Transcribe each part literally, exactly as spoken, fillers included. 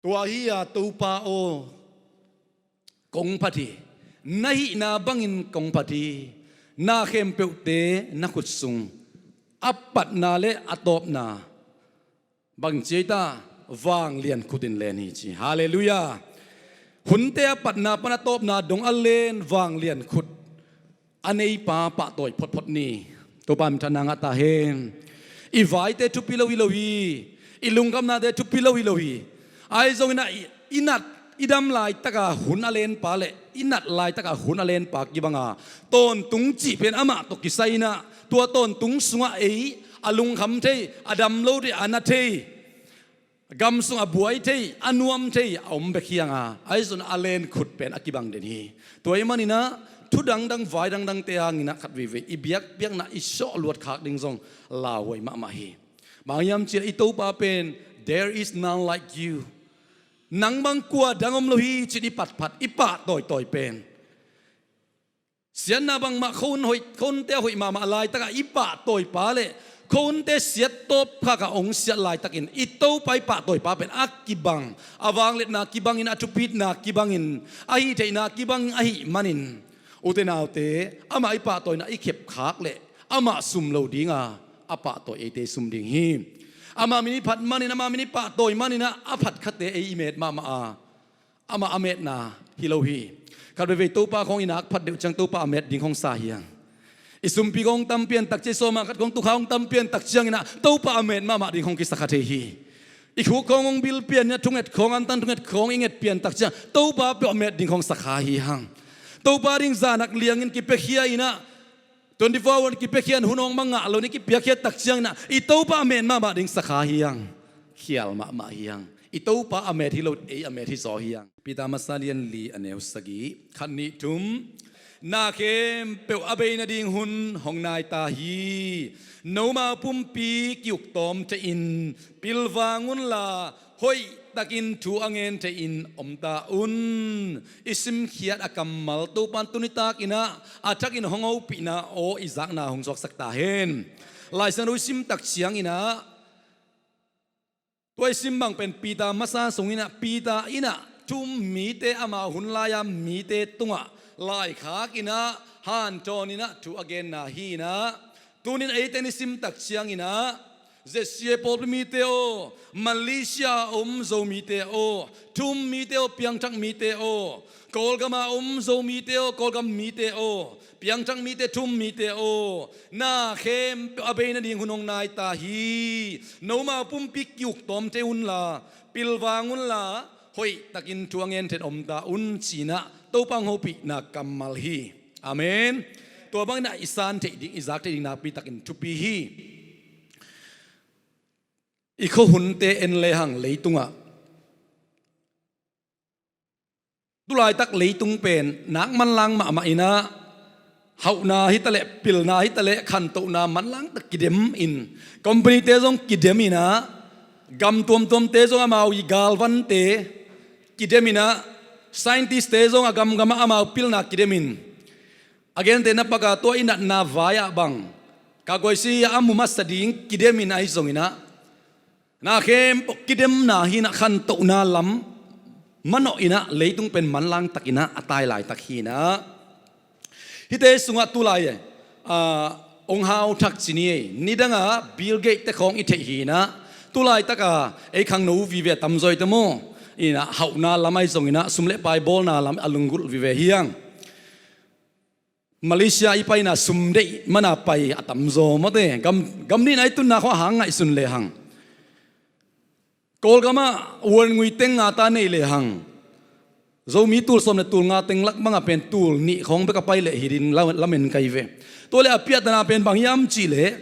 Tua hi-a Topa aw, kong phat hi. Na hihna bangin kong phat hi. Na khempeuhte na khut sung a patna le a tawpna bang ci ei ta, vanglian khut in len hi ci. Halleluiah. Hunte a patna pan a tawpna dong a len vanglian khut a neipa pahtawi photphot ni. Topa minthanna ngah ta hen. I vaite thupi lo hi lo hi. I lungkhamnate thupi lo hi lo hi. Ahi zongin ah i, i nat i dam laitaka hun a lenpa le i nat laitaka hun a lenpa kibanga tawntung cih pen amah tawh kisai in ah, tua tawntung sungah ei a lungkham thei, a dam lo thei, a na thei, gam sung a buai thei, a nuam thei a om bek hi hang a, ahi zongin a len khut pen a kibang den hi. Tua ahih manin ah thu dangdang, vai dangdangte hangin ah khat veivei i biakpiakna i sawh luat khak ding zong lauhuai mahmah hi. Bang hiam cih leh i Topa pen, "There is none like you." Nang bang kua dang om lo hi ci-in i phatphat, i pahtawi tawi pen. Siatna bangmah khon hoih, khonte a hoih mahmah laitakah i pahtawipa le khonte siat tawp khakah hong siat laitakin i Topa i pahtawipa pen a kibang, a vangliatna kibangin, a thupitna kibangin, a hihtheihna kibangin ahih manin, ute naute, amah i pahtawina i khepkhak le amah sum lo dinga a pahtawi eite sum ding hi. Amah min i phat manin, amah min i pahtawi manin ah a phat khate ei i met mahmah a, amah a metna hi lo hi. Khat veivei Topa khawng i nak phat deuh ciang Topa a met ding khawng sa hi hang. I sumpi khawng tam pian tak ciang, i sawma khat khawng tukha khawng tam pian tak ciangin ah Topa a met mahmah ding khawng kisa kha thei hi. I khuk khawng hong bil pian in ah thunget khawng, antan thunget khawng i nget pian tak ciang Topa peuh a met ding khawng sa kha hi hang. Topa ding zan hak liangin kipiakhia in ah, twenty-four hour kipiakhia in, hun hong mangah lo ni, kipiakhia tak ciangin ah i Topa a met mahmah ding sa kha hi hang. Khial mahmah hi hang. I Topa a met hi lo, ei a met hi zaw hi hang. Peter masa lian li a neu sagih, khat nih thum. Na khempeuh a bei nading hun hong nai ta hi. Nomau pumpi ki-uk tawm thei-in pilvang unla, hoihtakin thu a ngen thei-in om ta un. I simkhiat a kammal Topan tuni takin ah a thakin hong hopihna aw i zakna hong suaksak ta hen. Lai Siangtho i sim tak ciangin ah, tua i sim bang pen Peter masa sungin ah, Peter in ah thu-um mite, amau hun lai-a mite tungah laikhak in ah, hanthawn in ah thu a genna hi in ah, tunin eite i sim tak ciangin ah, Z C A pawlpi mite aw, Malaysia a om Zomite aw, thu-um mite aw, piangthak mite aw, Kawlgama om Zomite aw, Kawlgam mite aw, piangthak mite, thu-um mite aw, na khempeuh a bei nading hun hong nai ta hi. Nomau pumpi ki-uk tawm thei unla, pilvang unla, hoihtakin thu a ngen thei-in om ta un, ci-in ah Topa hong hopihna kammal hi. Amen. Tua bangin ah i san theih ding, i zak theih ding nakpi takin thupi hi. I khuahunte en lehang leitungah, tulaitak leitung pen nak manlang mahmah in ah, hauhna hi taleh, pilna hi taleh, khantohna manlang tak kidem in, company-te zong kidem in ah, gam tuamtuamte zong amau i galvante kidem in ah, scientist-te zong a gamgamah amau pilna kidem in, a gente na pak a, tua i natna vai-ah bang, ka guaisi a mu masa ding kidem in ahi zongin ah, na khempeuh kidemna hi in ah, khantohna lam manawh in ah, leitung pen manlang takin ah a tai laitak hi in ah. Hihte sungah tulai, ah, hong hau thak ci ni ei, nidanga Bill Gates-te khawng i theih hi in ah, tulaitaka ei khangno vive a tamzaw i ta maw, in ah hauhna lam ahi zongin ah, sum le pai bawlna lam a lunggulh vive hi hang. Malaysia i paina sum deih mana pai a tamzaw mawte. Gam, gam nihna i tunna khawng a hang ngaihsun lehang, Kawlgamah world ngui teng nga ta nei lehang, Zomi tul sawm le tul nga teng lak bangah pen tul nih khawng bek a pai leh hi ding la-, lamen ka hi ve. Tua leh a piahtana pen bang hiam cih leh,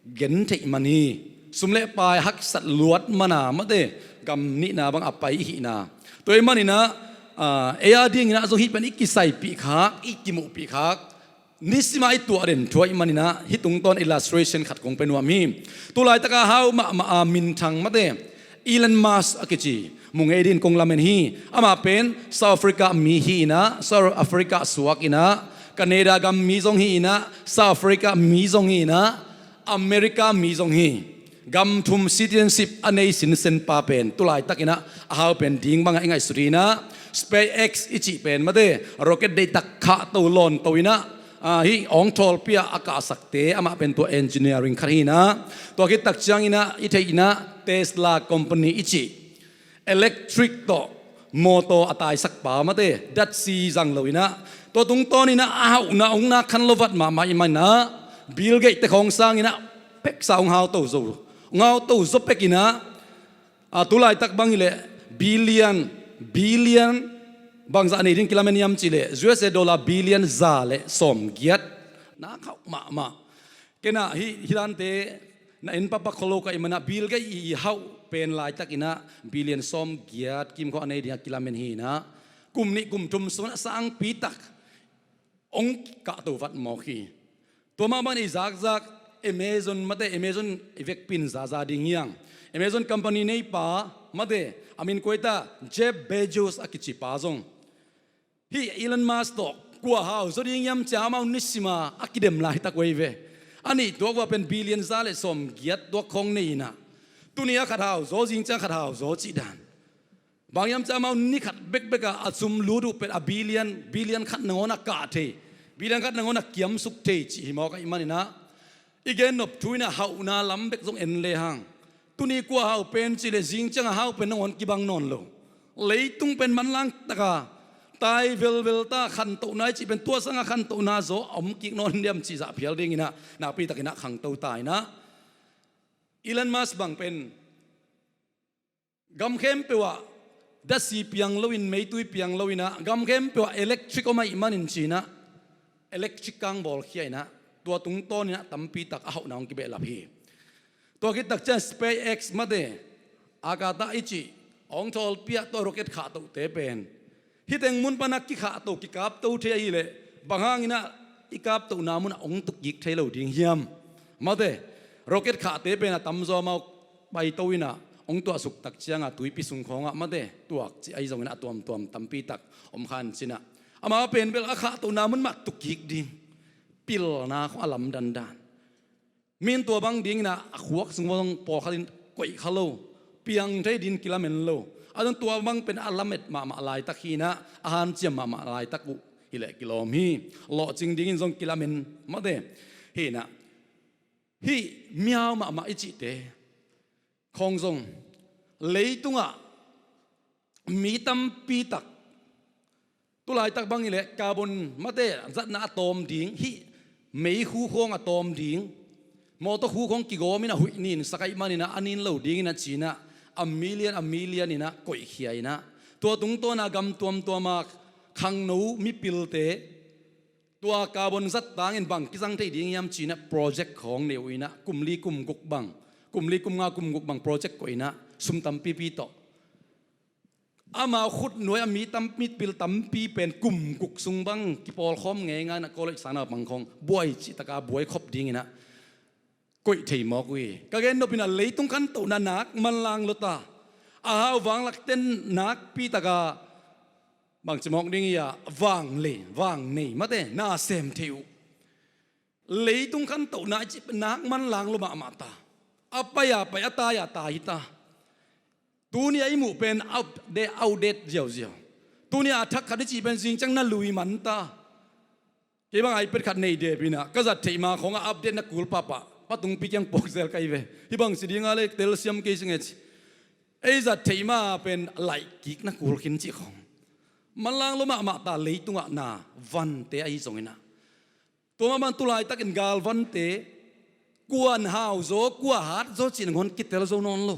gen theih man hi. Sum le pai haksat luat mana mate, gam nihna bang a pai i hihna. Tua ahih manin ah, ah, ei a dingin ah zong hih pen i kisaipih khak, i kimuhpih khak, nisima i tuah den thu ahih manin ah, hih tungtawn illustration khat kong pe nuam hi. Tulaitaka hau mahmah a minthang mate, Elon Musk a kici, mu ngei dingin kong lamen hi. Amah pen South Africa mi hi in ah, South Africa suak in ah, Canada gam mi zong hi in ah, South Africa mi zong hi in ah, America mi zong hi. Gam thum citizenship a nei sinsen pa pen tulaitak inah a hau pen ding bangah i ngaihsut hi inah, SpaceX i cih pen mate, rocket deihtak khahto lawnto inah, ah, hih awngthawlpi ah a kahsakte, amah pen tua engineering khat hi inah, tua khit tak ciang inah i theih inah Tesla company i cih electric tawh mawtaw a taisak pa mate, datsi zang lo inah, tua tungtawn inah a hauhna hong nak khan lo vat mahmah i man inah, Bill Gates te khawng sang inah peksa hong hauto zo, hong hauto zo pek inah, a, tulaitak bang hileh billion, billion bangzah nei ding kilamen hiam cihleh U S A dollar billion za le sawmgiat, nak hauh mahmah. Ken ah hih, hih dante na en pakpak kholo ka hih manah Bill Gates i hauh pen laitak inah billion sawmgiat kimkhawh a nei ding a kilamen hi inah, kum nih kum thum sung ah sangpi tak hong kahto vat mawk hi. Tua mah bangin i zakzak Amazon mate, Amazon i vekpi in zaza ding hi hang. Amazon company neipa mate, a min kua hi ta, Jeff Bezos a kici pa zong hih Elon Musk tawh kua hau zaw ding hiam ci-a amau nisima a kidem laitak uh hi ve. A nih tuak uh a pen billion za le sawmgiat tuak khawng nei inah, tuni a khat hau zaw, zing ciang khat hau zaw cih dan. Bang hiam ci-a amau ni khat bekbek ah a sum lut uh pen a billion, billion khat nangawn a kah thei, billion khat nangawn a kiamsuk thei cih hi mawk ahih man inah, i gennop thu inah hauhna lam bek zong en le hang, tuni kua hau pen cihleh zing ciang a hau pen nangawn kibang nawn lo. Leitung pen manlang taka tai velvel ta, khantohna i cih pen tua sangah khantohna zaw a om kik nawn diam cih zah phial ding inah nakpi tak inah khangto ta inah, Elon Musk bang pen gam khempeuh ah datsi piang loin, meitui piang lo inah, gam khempeuh ah electric om ahih manin ci inah electric kang bawlkhia inah, tua tungtawn inah tampi tak a hauhna hong kibehlap hi. Tua khit tak ciang SpaceX mate, a kata i cih awngthawlpi ah tua rocket khahtohte pen hih teng mun panah kikhahto, kikapto thei ahileh, bang hang inah i kaptohna munah hong tuk kik thei lo ding hiam? Mate, rocket khahte pen a tamzaw amau paito inah hong tuahsuk tak ciangah tuipi sung khawngah mate, tuak cih ahi zong inah a tuamtuam tampi tak om khan ci inah, amau pen bel a khahtohna mun mah tuk kik ding, pilna khawng a lamdandan. Min tua bang ding inah a khuak sung zong pawlkhat in koih kha lo, piang thei ding kilamen lo. A zong tua bang pen a lamet mahmah laitak hi inah, a hanciam mahmah laitak uh hileh kilawm hi. Lawhcing dingin zong kilamen mate hi inah, hih miau mahmah i cihte khawng zong leitungah mi tampi tak, tulaitak bang hileh carbon mate zatna a tawm ding, hih meikhu khawng a tawm ding, mawtaw khu khawng kigawm inah huih nin sak ahih man inah a nin lo ding inah ci inah a million a million inah koihkhia inah, tua tungtawn a gam tuamtuam a khangno mipilte tua carbon zat tangin bang kizang thei ding hiam ci inah project khawng nei uh inah, kum li kum guk bang, kum li kum nga kum guk bang project koih inah sum tampipi tawh, amau khutnuai a mi tam, mipil tampi pen kum guk sung bang kipawlkhawm ngeingai inah college sang naupang khawng buai cih taka buai khop ding inah koih thei mawk uh hi. Ka gennop inah leitung khantohna nak manlang lo ta, a hau vanglakten nakpi taka bangci mawk ding hi a, vang le vang nei mate na sem thei uh. Leitung khantohna i cih nak manlang lo mahmah ta, a pai a pai, a tai a tai hi ta. Tuni a i muh pen outdate, outdate ziauziau. Tuni a thak khat i cih pen zing ciang na lui man ta. Kei bang iPad khat nei dep inah ka zat theih ma khawngah update na kul pahpah, pa tungpi kiang puak zel ka hi ve. Hih bang si dinga le telsiam kei si nge ci. Ei zat theih ma pen laih kik na kul khin cih khawng. Manlang lo mahmah ta leitungah na vante ahi zong inah. Tua mah bang tulaitakin galvante kuan hau zaw, kua hat zaw cih nangawn kitel zo nawn lo.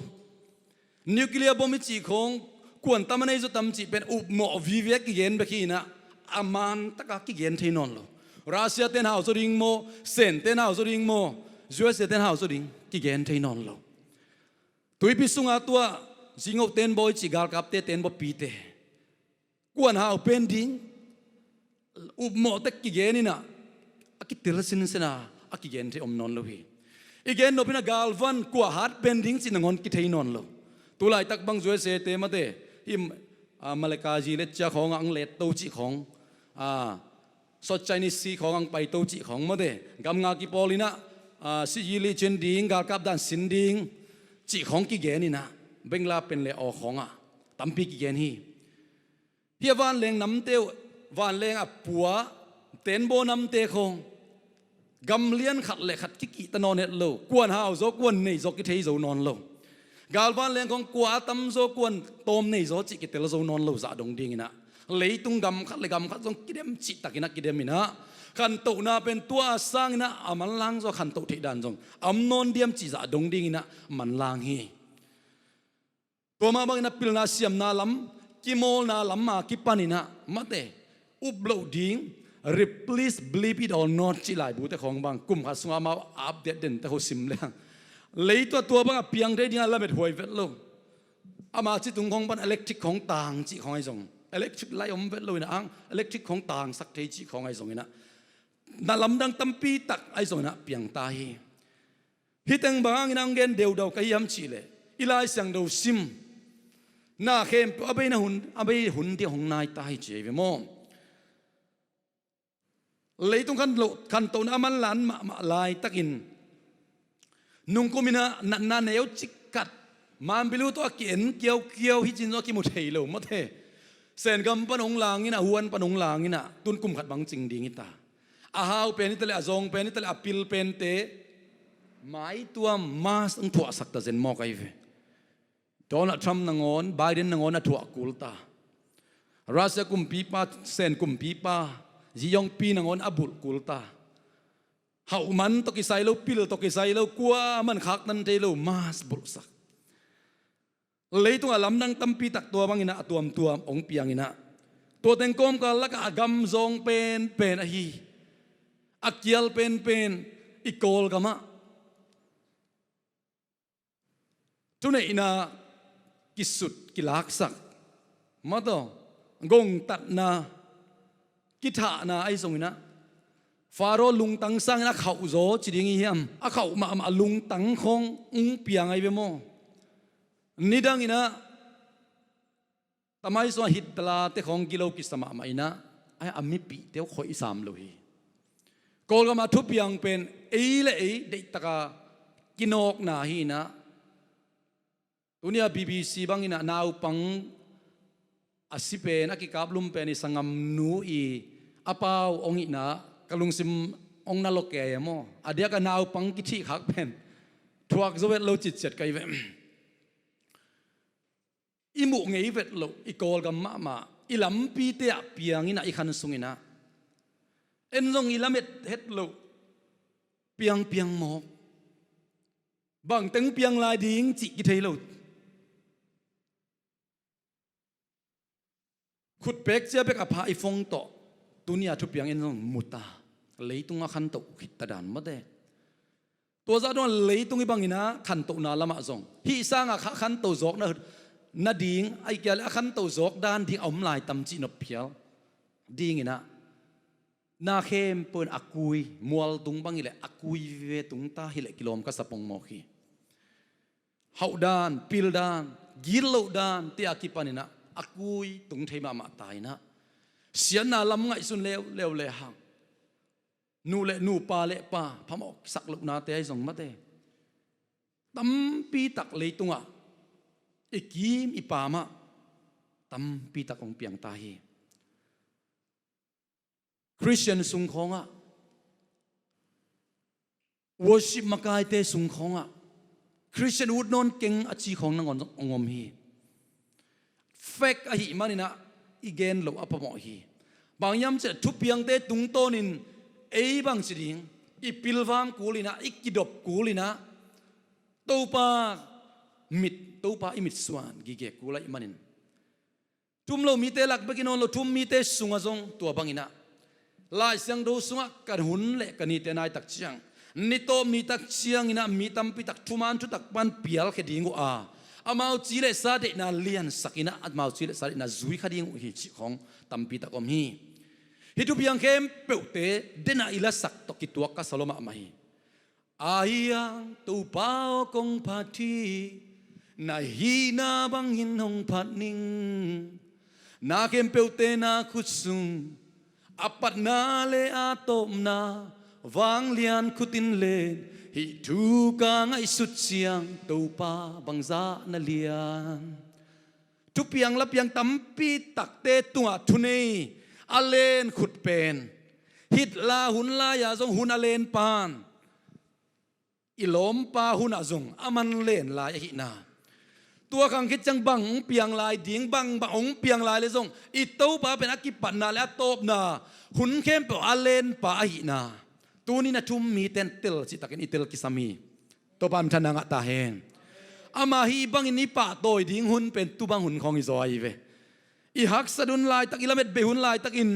Nuclear bomb i cih khawng kuan tam a nei zaw tam cih pen upmawh vive a kigen bek hi inah, a man taka kigen thei nawn lo. Russia ten hau zaw ding maw, Sen ten hau zaw ding maw, U S A ten hau zaw ding kigen thei nawn lo. Tuipi sunga tua zingoh ten bawi cih galkapte ten bawpite kuan hau pen ding, upmawh tek kigen inah a kitel sinsen a, a kigen thei om nawn lo hi. I gennop inah galvan kua hat pen ding cih nangawn kithei nawn lo. Tulaitak bang U S A te mate, hih, ah, Malacca zi letcia khawngah ang let to cih khawng, ah, South China Sea khawng ang paito cih khawng mate, gam nga kipawl inah, ah, sihili cin ding, galkap dan sin ding, cih khawng kigen inah, Bengla pen le aw khawngah tampi kigen hi. Hih a vanleng namte uh, vanleng a pua, tenbaw namte khawng, gam lian khat le khat kikihta nawn het lo, kuan hau zaw, kuan nei zaw kithei zo nawn lo. Galvan leng khawng kua a tam zaw, kuan tawm nei zaw cih kitel zo nawn lo zah dong dinginah, leitung gam khat le gam khat zong kidem cihtakinah kidem inah, khantohna pen tua a sanginah a manlang zaw, khantoh theih dan zong a om nawn diam cih zah dong dinginah manlang hi. Tua mah banginah pilna siamna lam, kimawlna lam a kipaninah mate, up loh ding, replace, believe it or not cih laibute khawng bang kum khat sungah amau update dente khawng sim leng, leitung ah tua bangah piang thei dingah lamet huai vet lo. Ama ci tung khawng pan electric khawng tang cih khawng ahi zong, electric light om vet lo inah ang, electric khawng tangsak thei cih khawng ahi zonginah, na lamdang tampi tak ahi zonginah piang ta hi. Hih teng bang hangin ang gen deudau ka hiam cihleh, i Lai Siangtho sim, na khempeuh a bei na hun, a bei hun dia hong nai ta hi ci hi ve maw. Leitung khan loh, khantohna a manlan mahmah laitakin, nungkuminah natna neu cikkat, manbilu tawh a ki-en kiaukiau hi cin zong a kimu thei lo mawte. Sengam pan hong langin, a huan pan hong langin ah, tun kum khat bang cing ding hi ta. A hau pen hi ta leh, a zawng pen hi ta leh, a pil pente maituam mask hong thuahsak ta zen mawk ahi ve. Donald Trump nangawn, Biden nangawn a thuah kul ta. Russia kumpipa, Sen kumpipa, Xi Jinping nangawn a bulh kul ta. Hauh man tawh kisai lo, pil tawh kisai lo, kua man khaktan thei lo, mask bulhsak. Leitung a lamdang tampi tak tua banginah a tuamtuam hong pianginah, tua teng kawmkal lakah a gam zawng penpen ahi, a kial penpen i Kawlgamah thuneihna kisut kilaksak, mawtaw, gongtatna, kithahna ahi zonginah, Faro lungtang sangin a khauh zaw ci ding hi hiam? A khauh mahmah lungtang khawng hong piang ahi ve maw. Nidanginah tamai sungah Hitler te khawng gilo kisa mahmah inah, a mipihte uh khoih sam lo hi. Kawlgam a thupiang pen ei le ei deihtaka kinawkna hi inah, tunia B B C banginah naupang a si pen, a kikaplum pen i sanggam nu i a pau hong hihna ka lungsim hong na lawkei a maw. A diaka naupang kithihkhak pen thuak zo vet lo citciat ka hi ve. I muh ngei vet loh i Kawlgam mahmah i lampite ah pianginah, i khan sunginah en zong i lamet het loh piangpiang mawk. Bangteng piang lai ding cih kithei lo. Khutpek cia bek a pha i phone tawh tunia thupiang en zong mu ta. Leitung a khantoh khit ta dan mawte. Tua zah dong leitung i banginah khantohna lamah zong hih sangah kha khanto zawkna nading, a i kia le a khanto zawk dan ding a om lai tam cih nop phial dinginah, na khempeuh in a kui, mual tung bang hileh a kui ve tung ta hileh kilawm ka sa pongmawk hi. Hauh dan, pil dan, gitloh dan te a kipaninah a kui tung thei mahmah ta inah, siatna lam ngaihsun leuleu le hang, nu le nu, pa le pa phamawhsak lohnate ahi zong mate, tampi tak leitungah i kim i pamah tampi tak hong piang ta hi. Khristian sung khawngah, worship makaite sung khawngah, Khristian ut nawn keng a ci khawng nangawn hong om hi. Fek ahih maninah i gen loh a phamawh hi. Bang hiam cih leh thupiangte tungtawnin ei bangci ding, i pilvang kulinah, i kidop kulinah, Topa mit, Topa i mitsuan gige kul ahih manin, thum lo mite lak bekin nawn lo, thum mite sungah zong tua banginah, Lai Siangtho sungah ka hun le ka nite nai tak ciang, ni tawp ni tak cianginah mi tampi tak thuman thutak pan pialkhia ding uh a, amau ci le sa deihna liansakinah, amau ci le sa deihna zuikha ding uh hi cih khawng tampi tak om hi. Hih thupiang khempeuhte denah i lasak tawh kituak ka sa lua mahmah hi. Ahi hang Topa aw kong phat hi, na hihna bangin hong phat ning. Na khempeuhte na khut sung, a patna le a tawpna, vanglian khut in len, Hih thu ka ngaihsut ciang Topa bangzah na lian. Thupiang lapiang tampi takte tungah thunei a len khut pen Hitler hun lai-a zong hun a len pan i lawmpa hunah zong a man len lai ahihna. Tua khang khit ciang bang hong piang lai ding, bang bang hong piang lai le zong i Topa pen a kipatna le a tawpna hun khempeuh a lenpa ahihna. Tunin a thum mite in tel cihtakin i tel kisam hi. Topa minthanna ngah ta hen. Ama hih bangin i pahtawi ding hun pen tu bang hun khawng hi zaw ahi ve. I haksat hun laitak, i lamet bei hun laitakin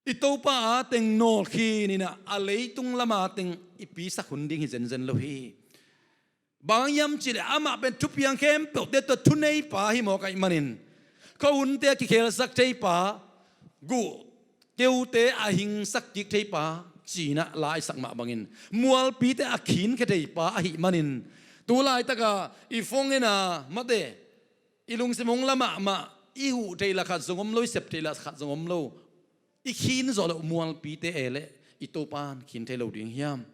i Topa a teng nawlkhin inah a leitung lama teng i pisak hun ding hi zenzen lo hi. Bang hiam cihleh amah pen thupiang khempeuhte tawh thuneipa hi mawk ahih manin, khuahunte a kikhelsak theipa, guh keute a hingsak kik theipa, cinah la i sak mah bangin mualpite a khinkhia theipa ahih manin, tu laitaka i phone ena mate i lungsim hong la mahmah, i huh theih la khat zong om lo, i sep theih la khat zong om lo, i khin zawh loh mualpite e leh i Topa in khin thei lo ding hiam?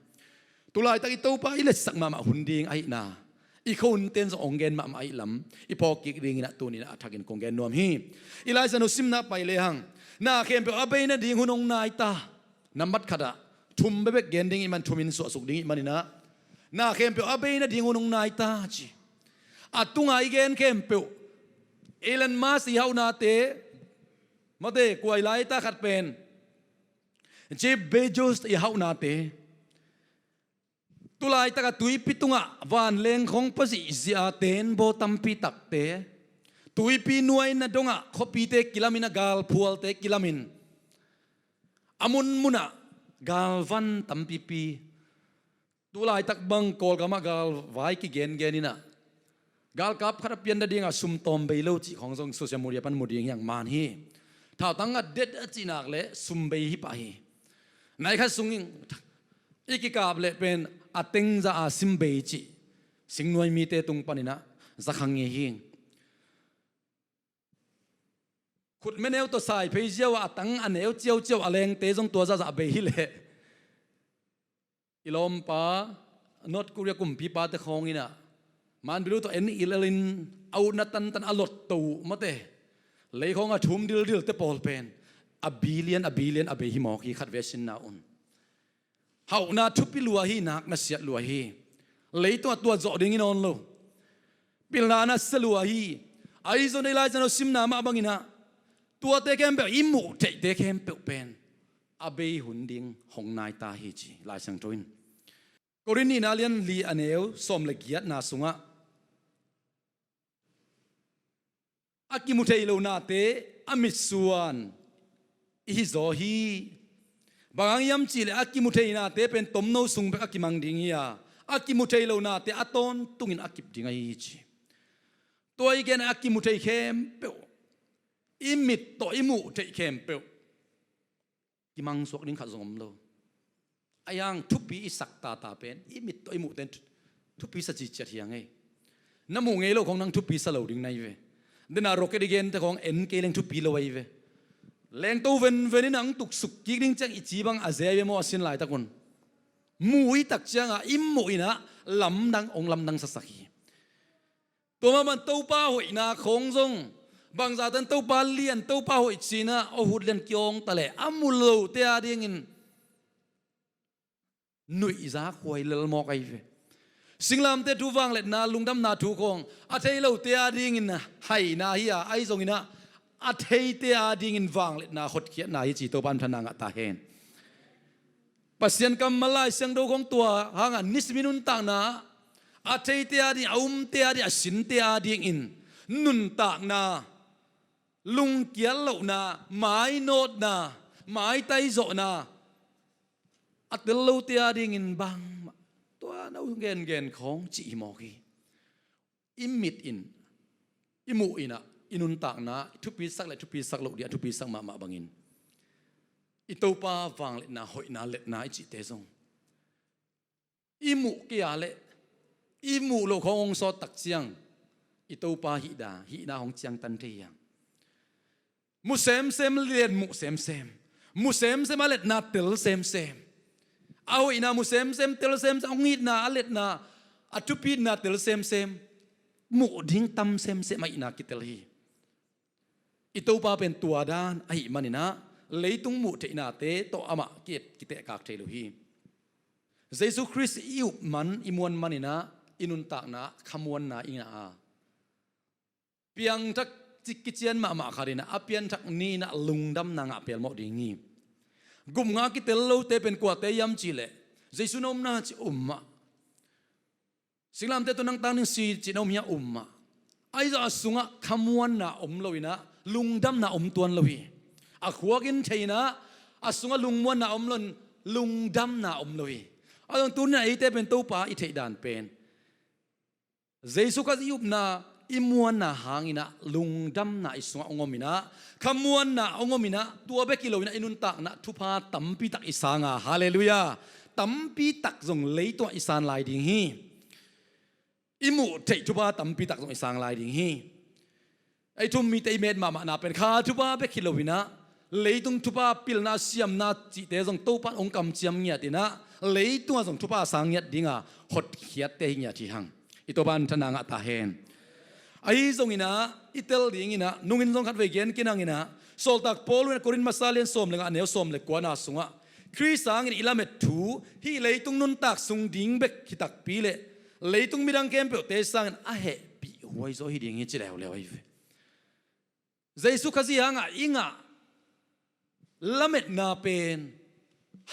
Tu laitak i Topa i letsak mahmah hun ding ahihna i khuahunte in zong hong gen mahmah ahih lam i phawk kik dinginah tuninah a thakin kong gen nuam hi. I Lai Siangtho simna pai lehang, na khempeuh a bei nading hun hong nai ta. Nambat khatah thum bekbek gen ding ih man, thumin suahsuk ding ih maninah, na khempeuh a bei nading hun hong nai ta ci. A tunga i gen khempeuh, Elon Musk i hauhnate, mate, kua i laita khat pen Jeff Bezos i hauhnate, tu laitaka tuipi tungah vanleng khawng pazihzia tenbaw tampi takte, tuipi nuaina dongah khuapite kilamin, a galphualte kilamin, a munmunah galvan tampipi, tu laitak bang Kawlgamah galvai kigengen inah, galkap khat a pian nadingah sum tawm bei lo cih khawng zong social media pan mu ding hiang man hi. Thautang a det a cihnak le sum bei hi pah hi. Nai khat sungin i kikap leh pen a tengza a sim bei cih singnuai mite tung paninah za kha ngei hi. Khut meneu tawh saiphei ziau ah a tang a neu ciauciau a lengte zong tua zahzah bei hileh, i lawmpa North Korea kumpipate khawng inah manbilu tawh en ilelin a utna tantan a lotto uh mate, leikhawng a thum dildilte pawl pen a billion a billion a bei hi mawk hi, khatvei a sinna un. Hauhna thupi lua hi, nak nasiat lua hi. Leitungah tuat zawh dingin awn lo. Pilna nasia lua hi. Ahi zong i Lai Siangtho simna mah banginah tuate khempeuh, i muh theihte khempeuh pen a bei hun ding hong nai ta hi ci Lai Siangtho in. Korin nihna lian li a neu sawm le giatna sungah a kimu thei lo nate a mitsuan i hi zaw hi. Bang hang hiam cihleh a kimu thei nate pen tomno sung bek a kimang ding hi a, a kimu thei lo nate a tawntungin a kip ding ahi hi ci. Tua i gen a kimu thei khempeuh, i mit tawh i muh theih khempeuh kimangsuak ding khat zong om lo. A hiang thupi i sak tata pen i mit tawh i muhte in thu-, thupi sa ciciat hi a ngei. Na muh ngei lo khawng nang thupi sa lo ding na hi ve. Dena rocket i gente khawng en kei leng thupi lo ahi ve. Lengto venven in ang tuksuk kik ding ciang i ci bang a zia hi ve maw, a sin laitak un. Muh i tak cianga i muh inah lamdang hong lamdang sasak hi. Tua mahmah Topa hoihna khawng zong, bangzahtan Topa lian, Topa hoih cinah aw hut lian kiawng taleh a mu lote a dingin nuihza khuai lelmawk ahi ve. Singlamte thu vangliatna, lungdamna thu khawng a thei lote a dingin haina hi a, ahi zonginah a theite a dingin vangliatna, hotkhiatna hi ci Topa in thana ngah ta hen. Pasian kammal Lai Siangtho khawng tua hangah nisimin nuntakna, a theite a ding, a umte a ding, a sinte a dingin nuntakna, lungkial lohna, mainawtna, maitaizawhna a tel lote a dingin bangmah tua no gengen khawng cih hi mawk hi. I mit in, i muh inah i nuntakna i thupisak le thupisak loh ding a thupisak mahmah bangin i Topa vangliatna, hoihna, liatna i cihte zong i muh kei a leh i muh loh khawng hong sawt tak ciang i Topa hihda, hihna hong ciangtan thei hiang. Mu semsem, lian muh semsem. Mu semsem, a liatna tel semsem. A hoihna mu semsem, tel semsem, a hong itna, a letna, a thupitna tel semsem, muh ding tam semsem ahihna kitel hi. I Topa pen tua dan ahih maninah leitung muh theihnate tawh amah ki-et kitehkak thei lo hi. Jesu Khrist i up man, i muan maninah i nuntakna khamuanna i ngah a, piangthak cik kician mahmah khat inah a pianthak ni inah lungdamna ngah pelmawh ding hi. Gupngah kitel lote pen kuate hiam cihleh, Jesu na omna ci, um mah. Singlamteh tawh nang tang ding si ci, na om hiam? Um mah. Ahi zong a sungah khamuanna om lo inah lungdamna om tuan lo hi. A khuak in thei inah a sungah lungmuanna om lo in lungdamna om lo hi. Ahi zong tuni inah eite pen Topa i theih dan pen Jesu Khrist i upna, i muanna hang inah lungdamna i sungah hong om inah, khamuanna hong om inah, tua bek hi lo inah i nuntakna thupha tampi tak i sang a, halleluiah, tampi tak zong leitungah i san lai ding hi. I muh theih thupha tampi tak zong i sang lai ding hi. Ei thu-um mite i met mahmahna pen kha thupha bek hi lo inah, leitung thupha, pilna, siamna cihte zong Topa in hong kamciam ngiat inah, leitungah zong thupha a sang ngiat ding a, hotkhiatte hi ngiat hi hang. I Topa in thana ngah ta hen. Ahi zong inah, i tel ding inah, nungin zong khatvei gen kinang inah, Sawltak Paul in Korin masa lian sawm le nga, a neu sawm le kuana sungah, Khrist hangin i lamet thu, hih leitung nuntak sung ding bek hi takpi leh, leitung midang khempeuhte sangin a hehpih huai zaw hi ding hi, ci leuleu ahi ve. Jesu Khazih hangah i ngah lametna pen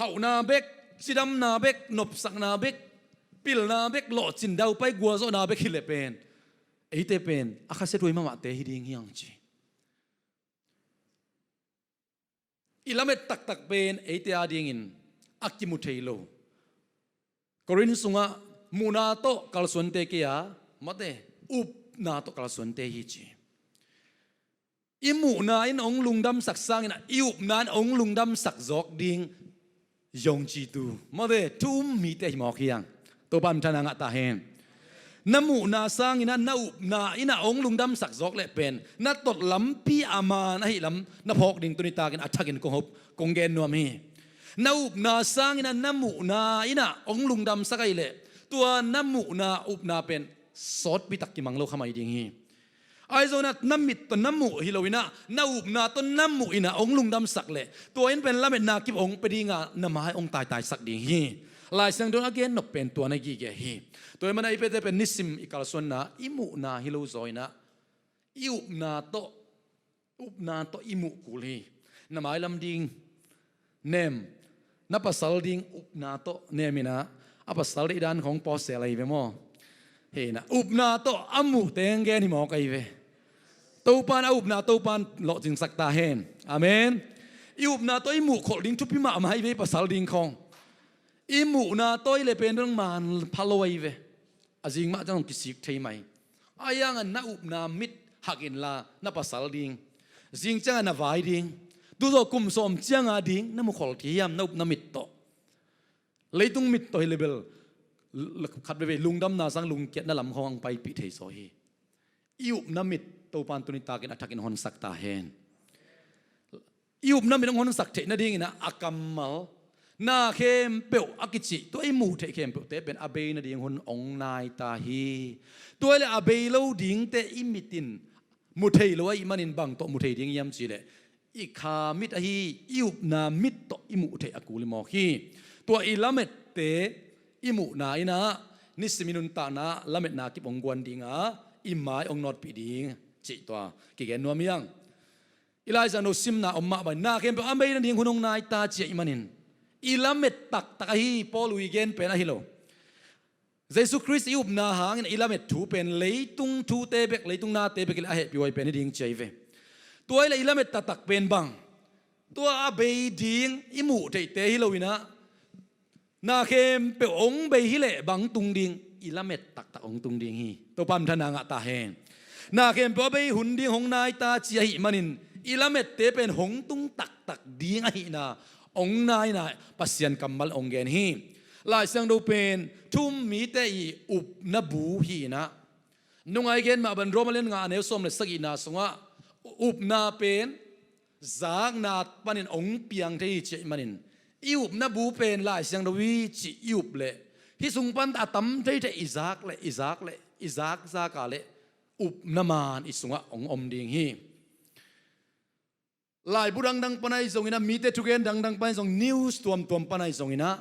hauhna bek, cidamna bek, nopsakna bek, pilna bek, lawhcin daupai gualzawhna bek hi leh pen, eite pen a khasia thuai mahmahte hi ding hi hang ci. I lamet taktak pen eite adingin a kimu thei lo. Korin sungah muhna tawh kalsuante kei a, mate, upna tawh kalsuante hi ci. I muhna in hong lungdamsak sangin i upna in hong lungdamsak zawk ding. Yong citu, mate, thu-um mite hi mawk hi hang. Topa in thana ngah ta hen. Na muhna sangin ah na upna in ah hong lungdamsak zawk leh pen na tot lampi a man ahih lam na phawk ding tuni takin a thakin kong hop, kong gen nuam hi. Na upna sangin ah na muhna in ah hong lungdamsak ahih leh, tua na muhna upna pen sawtpi tak kimang lo kha mai ding hi. Ahi zongin ah na mit tawh na muh hi lo in ah, na upna tawh na muh in ah hong lungdamsak leh, tua in pen lametna kip hong pia ding a, na mai hong taitaisak ding hi. Lai Siangtho in a gen nop pen tua na gige hi. Tua ahih manin ah eite pen nisim i kalsuanna, i muhna hi lo zaw in ah, i upna tawh, upna tawh i muh kul hi. Na mailam ding nem, na pasal ding upna tawh nem in ah, a pasal deih dan khawng pawsel ahi ve maw? Hi in ah, upna tawh a muh teng gen hi mawk ahi ve. Topa in a upna Topa in lawhcingsak ta hen. Amen. I upna tawh i muh kholh ding thupi mahmah ahi ve, i pasal ding khawng. I muhna tawh i leh pen dong manpha lo ahi ve. A zing mah ciang kisik thei mai. Ahi hangin na upna mit hak inla na pasal ding, zing ciangin na vai ding, tu zawh kum sawm ciang a ding na mukhol thei hiam na upna mit tawh? Leitung mit tawh hi leh bel, l-, khat veivei lungdamna sang lungkiatna lam khawng hong paipih thei zaw hi. I upna mit Topa in tuni takin a thakin honsak ta hen. I upna mit hong honsak theih nadingin ah a kammal, na khempeuh a kicih, tua i muh theih khempeuhte pen a bei nading hun hong nai ta hi. Tua hi leh a bei lo dingte i mit in mu thei lo ahih manin bang tawh mu thei ding hiam cih leh, i kha mit ahi, i upna mit tawh i muh theih a kul hi mawk hi. Tua i lamette i muhna in ah nisim i nuntakna lametna kip hong guan ding a, i mai hong nawtpih ding cih tua kigen nuam hi hang. I Lai Siangtho simna om mah bangin na khempeuh a bei nading hun hong nai ta ci ahih manin, i lamet taktak ahi, Paul i gen pen ahi lo. Jesu Khrist i upna hangin i lamet thu pen leitung thute bek, leitung nate bek hi leh a hehpih huai pen hi ding ci ahi ve. Tua hi leh i lamet taktak pen bang? Tua a bei ding i muh theihte hi lo in ah, na khempeuh hong bei hi leh bang tung ding? I lamet taktak hong tung ding hi. Topa in thana ngah ta hen. Na khempeuh a bei hun ding hong nai ta ci ahih manin, i lamette pen hong tung taktak ding ahihna hong nai in ah Pasian kammal hong gen hi. Lai Siangtho pen thu-um mite i upna bu hi in ah, nung a i gen mah bangin Roma lian nga, a neu sawm le sagihna sungah, upna pen zakna panin hong piang thei hi ci ahih manin, I upna bu pen Lai Siangtho hi cih i up leh, hih sung pan a tam theithei i zak leh, i zak leh, i zak zaka leh upna man i sungah hong om ding hi. Laibu dangdang pan ahi zongin ah, mite thugen dangdang pan ahi zong, news tuamtuam pan ahi zongin ah,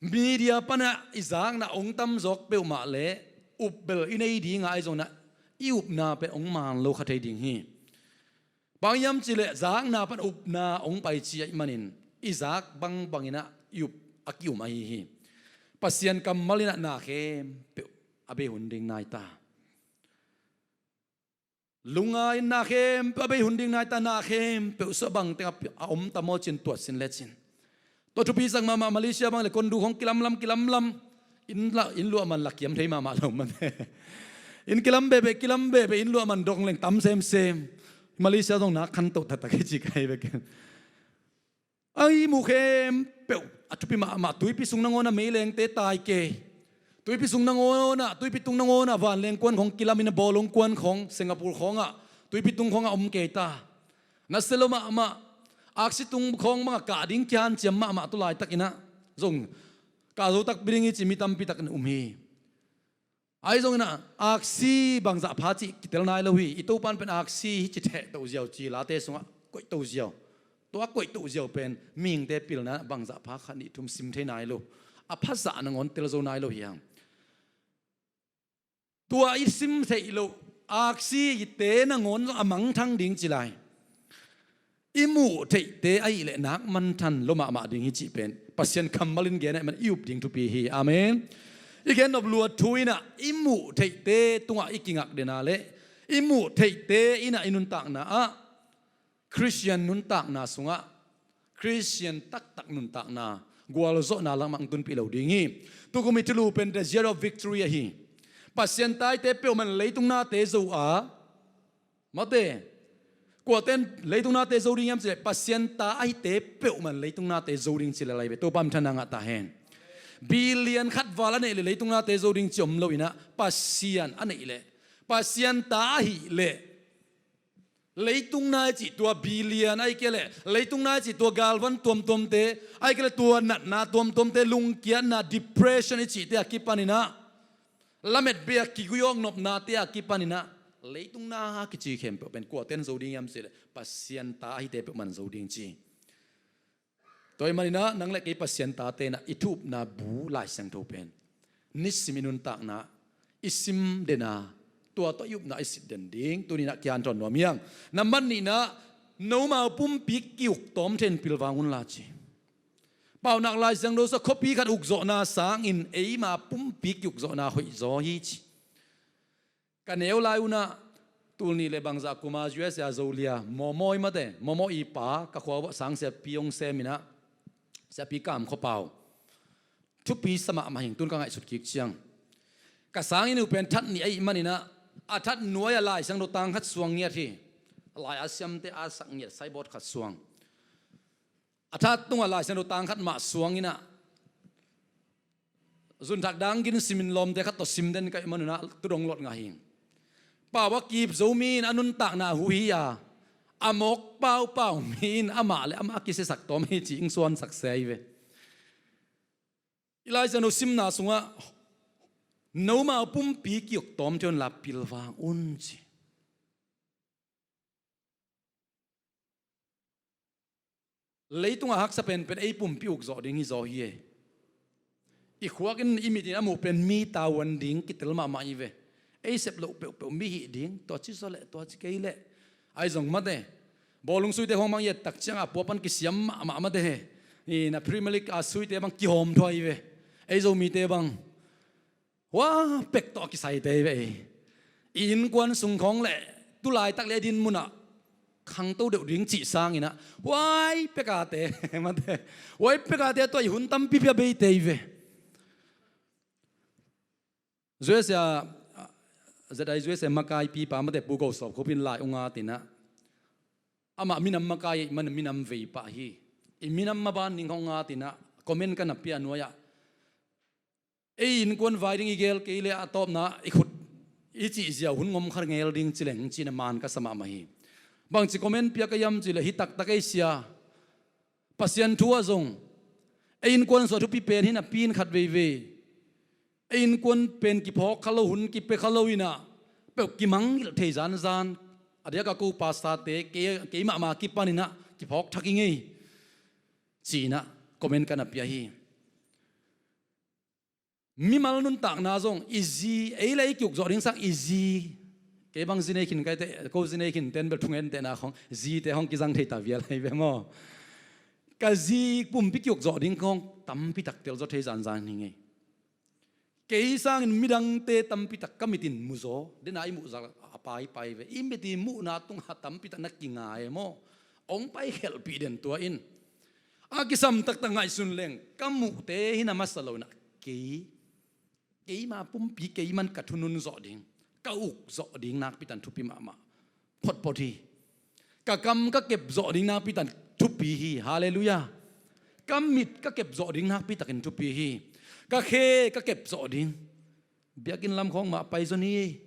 media panah i zakna hong tamzawk peuhmah leh upbel i nei dingah ahi zongin ah, i upna pen hong man lo kha thei ding hi. Bang hiam cihleh zakna pan upna hong paici ahih manin i zak bangbangin ah i up a ki-um ahi hi. Pasian kammal in ah na khempeuh a bei hun ding nai ta. Lungngai in na khempeuh a bei hun ding nai ta, na khempeuh suah bang teng a om ta maw cin tuat sin lecin. Tua thupi sak mahmah, Malaysia bang leh kondu khong kilamlam kilamlam. Inn la, inn luah man la kiam thei mahmah lo man. Inn kilam behbeh, kilam behbeh, inn luah man dong leng tam semsem. Malaysia zong nak khantoh taktak hi ci ka hi bek. Ai, mu khempeuh a thupi mahmah, tuipi sung nangawnah meilengte tai kei. Tuipi sung nangawnah, tuipi tung nangawnah vanleng kuan khong kilamin a bawlung kuan khong, Singapore khongah tuipi tung khongah om kei ta. Nasia lo mahmah, aksi tung khong bangah kah ding kihanciam mahmah tu laitakinah zong kah zo takpi ding hi ci mi tampi takin um hi. Ahi zongin ah, aksi bangzah pha cih kitel nai lo hi. I Topan pen aksi hi ci theh toh ziau ci, Late sungah koih toh ziau. Tua koih toh ziau pen mihingte pilna bangzah pha khat nih thum sim thei nai lo. A phazah nangawn tel zo nai lo hi hang. Tua i sim theih loh aksite nangawn a mangthang ding ci lai. I muh theihte ahih leh nak manthan lo mahmah ding hi cih pen Pasian kammal in gen ahih man i up ding thupi hi. Amen. I gen nop luat thu in ah i muh theihte tungah i kingak den a leh i muh theihte in ah i nuntakna ah, Khristian nuntakna sungah Khristian taktak nuntakna gualzawhna lamah hong tunpih lo ding hi. Tukum i thulu pen the year of victory ahi. Pasian taite peuhmah in leitung nate zo a, mate, kuate in leitung nate zo ding hiam cih leh, Pasian ta ahite peuhmah in leitung nate zo ding ci lel lai ve. Topa minthanna ngah ta hen. Billion khat val a neih leh leitung nate zo ding ci om lo in ah, Pasian a neih leh, Pasian ta ahih leh, leitung na i cih tua billion ahih kei leh leitung na i cih tua galvan tuamtuamte, ahih kei leh tua natna tuamtuamte, lungkiatna, depression i cihte a kipanin ah, lametbia kiguiawk nopnate a kipanin ah, leitung na kici khempeuh pen kuate in zo ding hiam cih leh Pasian ta ahite peuhmah in zo ding ci. Tua ahih manin ah nang le kei Pasian tate in ah i thupna bu Lai Siangtho pen nisim i nuntakna i sim den a, tua tawh i upna i sit den ding tuni in ah kihanthawn nuam hi hang. Nambat nihna, nomau pumpi ki-uk tawm thei in pilvang un la ci. Paunak Lai Siangtho sungah khuapi khat ukzawhna sangin eima pumpi ki-ukzawhna hoihzaw hi ci. Ka neu lai un ah, tul nih le bangzah kum a U S A Zolia, Momo i mate, Momo i pa, ka khua uah sang siapi hong sem in ah, siapi Kam Khua Pau. Thupi sa mahmah hi ing, tun ka ngaihsut kik ciang. Ka sanginn uh pen that nih ahih manin ah, a that nuai-ah Lai Siangtho tang khat suang ngiat hi. Lai a siamte a sak ngiat signboard khat suang. A that tungah Lai Siangtho tang khat mah suang in ah, zunthak dang gin simin lawmte khat tawh sim den ka hih man un ah, tu dong lot ngah hi ing. Pau a kip Zomi in a nuntakna huh hi a, a mawk paupau mi in amah le amah a kisiasak tawm hi ci-in suansak se hi ve. I Lai Siangtho simna sungah nomau pumpi ki-uk tawm thei un la pilvang un ci. Leitungah haksa penpen ei pumpi ukzawh ding hi zaw hi e. I khuak in i mit in a muh pen mi tavuan ding kitel mahmah hi ve. Ei sep loh peuhpeuh mi hih ding, tua ci zaw leh, tua ci kei leh. Ahi zong mate, bawlung suite khong bang i et tak ciangah pua pan kisiam mahmah mate he. I na Premier League a suite bang kihawm thuai hi ve. Ei Zomite bang hua pek tawh a kisaite hi ve. I innkuan sung khawng le tulaitak le a din munah khangto deuh ding cih sangin ah huai pek a te, mate, huai pek a te tua i hun tampi pia beite hi ve. U S A, Z I U S A makaipipa mate Pu Go Sawp Khup in lai ung a tinah, amah minam makai man minam vei pah hi. I minam maban ning hong a tinah comment ka na pia nuai-ah, ei innkuan vai ding i gel kei le a tawpna i khut i cih ziau hun ngom kha ngel ding ci leng ci-in a man ka sa mahmah hi. Bangci comment pia ka hiam cih leh hi taktak ei sia. Pasian thu ah zong Ei innkuan sung a thupi pen hi napi in khat veivei ei innkuan pen kiphawk kha lo, hun kipia kha lo in ah peuh kimangngilh thei zanzan. A diak a ko pastorte kei, kei mahmah kipan in ah kiphawk thak i ngei ci-in ah comment ka na pia hi. Mimal nuntakna zong i zi, ei le ei kiuk zawh ding sang i zi. Kei bang zi nei khin ka hih teh, ko zi nei khin ten bel thungentehna khawng zite khawng kizang thei ta vial ahi ve maw. Ka zi pumpi kiuk zawh ding khawng tampi tak telzaw thei zanzan hi ngei. Kei sangin midangte tampi tak ka mit in muzaw, den a i muh zah a paipai ve. I mit i muhna tungah tampi tak na kingai maw. Hong paikhelhpih den tua in. A kisam taktak ngaihsun leng ka muhte hi na masa lo in ah kei, keima pumpi, keiman ka thunun zawh ding, ka uk zawh ding nakpi tak in thupi mahmah photphot hi. Ka kam ka kep zawh ding nakpi tak in thupi hi. Halleluiah. Ka mit ka kep zawh ding nakpi tak in thupi hi. Ka khe ka kep zawh ding. Biakinn lam khawng mah pai zaw ni.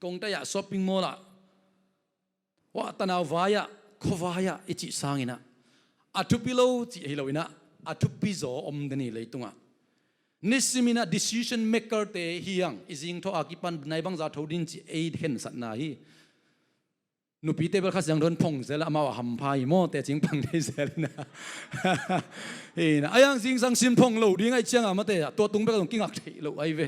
Kongtai ah, shopping mall ah, wah, tanau vai ah, khua vai ah i cih sangin ah a thupi lo cih hi lo in ah a thupi zaw om den hi leitungah. Nisim in ah decision maker-te hi hang. I zingthawh a kipan nai bangzah tho ding cih ei khensatna hi. Nupite bel Kha Siangtho in phong zel a, amau a hampha hi maw, teci pang thei zel in ah. Hi in ah, a hiang zingsang sin phong lo ding ahih ciangin ah mate, tua tung bek zong kingak theih loh ahi ve.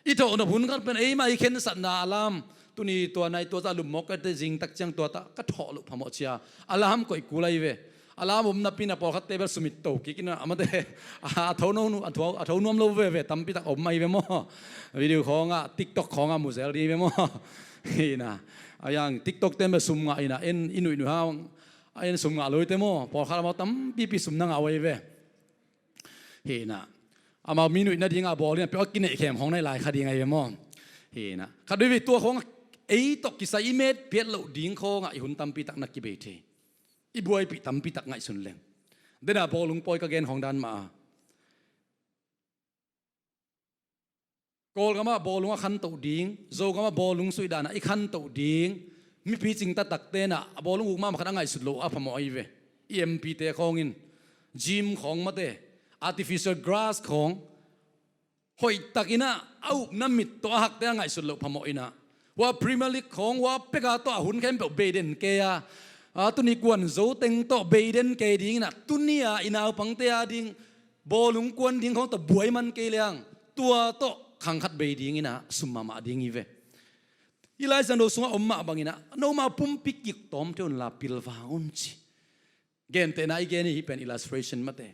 I thawh nop hun khat pen eimah i khensatna alarm, tuni tua nai tua zah lum mawk ka hih teh zing tak ciang tua ta ka thawh loh phamawh ci-a alarm koih kul ahi ve. Alarm om napi in ah pawlkhatte bel sumit to kik in ah, a mate, a tho nuam, a tho, a tho nuam lo veve tampi tak om ahi ve maw. Video khawng ah, TikTok khawng ah mu zel ding hi ve maw. Hi in ah, a hiang TikTok-te bel sum ngah in ah, en i nuihnuih hang, a en sum ngah lo hi teh maw, pawlkhat amau tampipi sum na ngah uh ahi ve. Hi in ah, amau mi nuih nading a bawl in ah peuh a kineih khem khawng na hi lai kha ding ahi ve maw. Hi in ah, khat veivei tua khawng ah ei tawh kisai i met piat loh ding khawng ah i hun tampi tak na kibei thei. I buaipih tampi tak ngaihsun leng. Den a bawlung pawi ka gen khawng dan mah a, Kawlgam ah bawlung a khantoh ding, Zogam ah bawlung suih dan ah i khantoh ding, mipi cing taktakte in ah a bawlung uk mahmah khat a ngaihsut loh a phamawh ahi ve. I M P-te khawng in gym khawng mate, artificial grass khawng hoihtak in ah a ukna mit tawh a hakte a ngaihsut loh phamawh in ah, hua Premier League khawng hua pek a tawh a hun khempeuh bei den kei a, a, tuni kuan zo teng tawh bei den kei ding in ah, tuni a i naupangte a ding bawlung kuan ding khawng tawh buai man kei leng tua tawh khang khat bei ding in ah sum mahmah ding hi ve. I Lai Siangtho sungah om mah bangin ah, nomau pumpi kiuk tawm thei unla pilvang un ci. Gentehna i gen hi, hih pen illustration mate.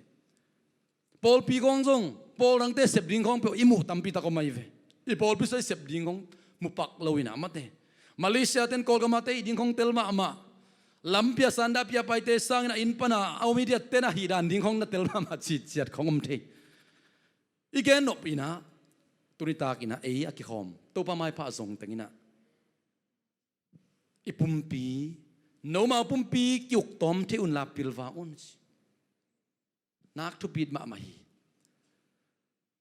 Pawlpi khawng zong, pawl dangte sep ding khawng peuh i muh tampi tak om ahi ve. I pawlpi sung i sep ding khawng mu pak lo in ah mate. Malaysia-te'n Kawlgam ah teh ih ding khawng tel mahmah. Lampi a sanda pia paite sangin ah inn pan a, a om i diatte in ah hih dan ding khawng na tel mahmah citciat khawng om thei. I gen nop in ah, tuni tak in ah ei a kikhawm Topa maipha a zong teng in ah, i pumpi, nomau pumpi kiuk tawm thei unla pilvang un ci. Nak thupi mahmah hi.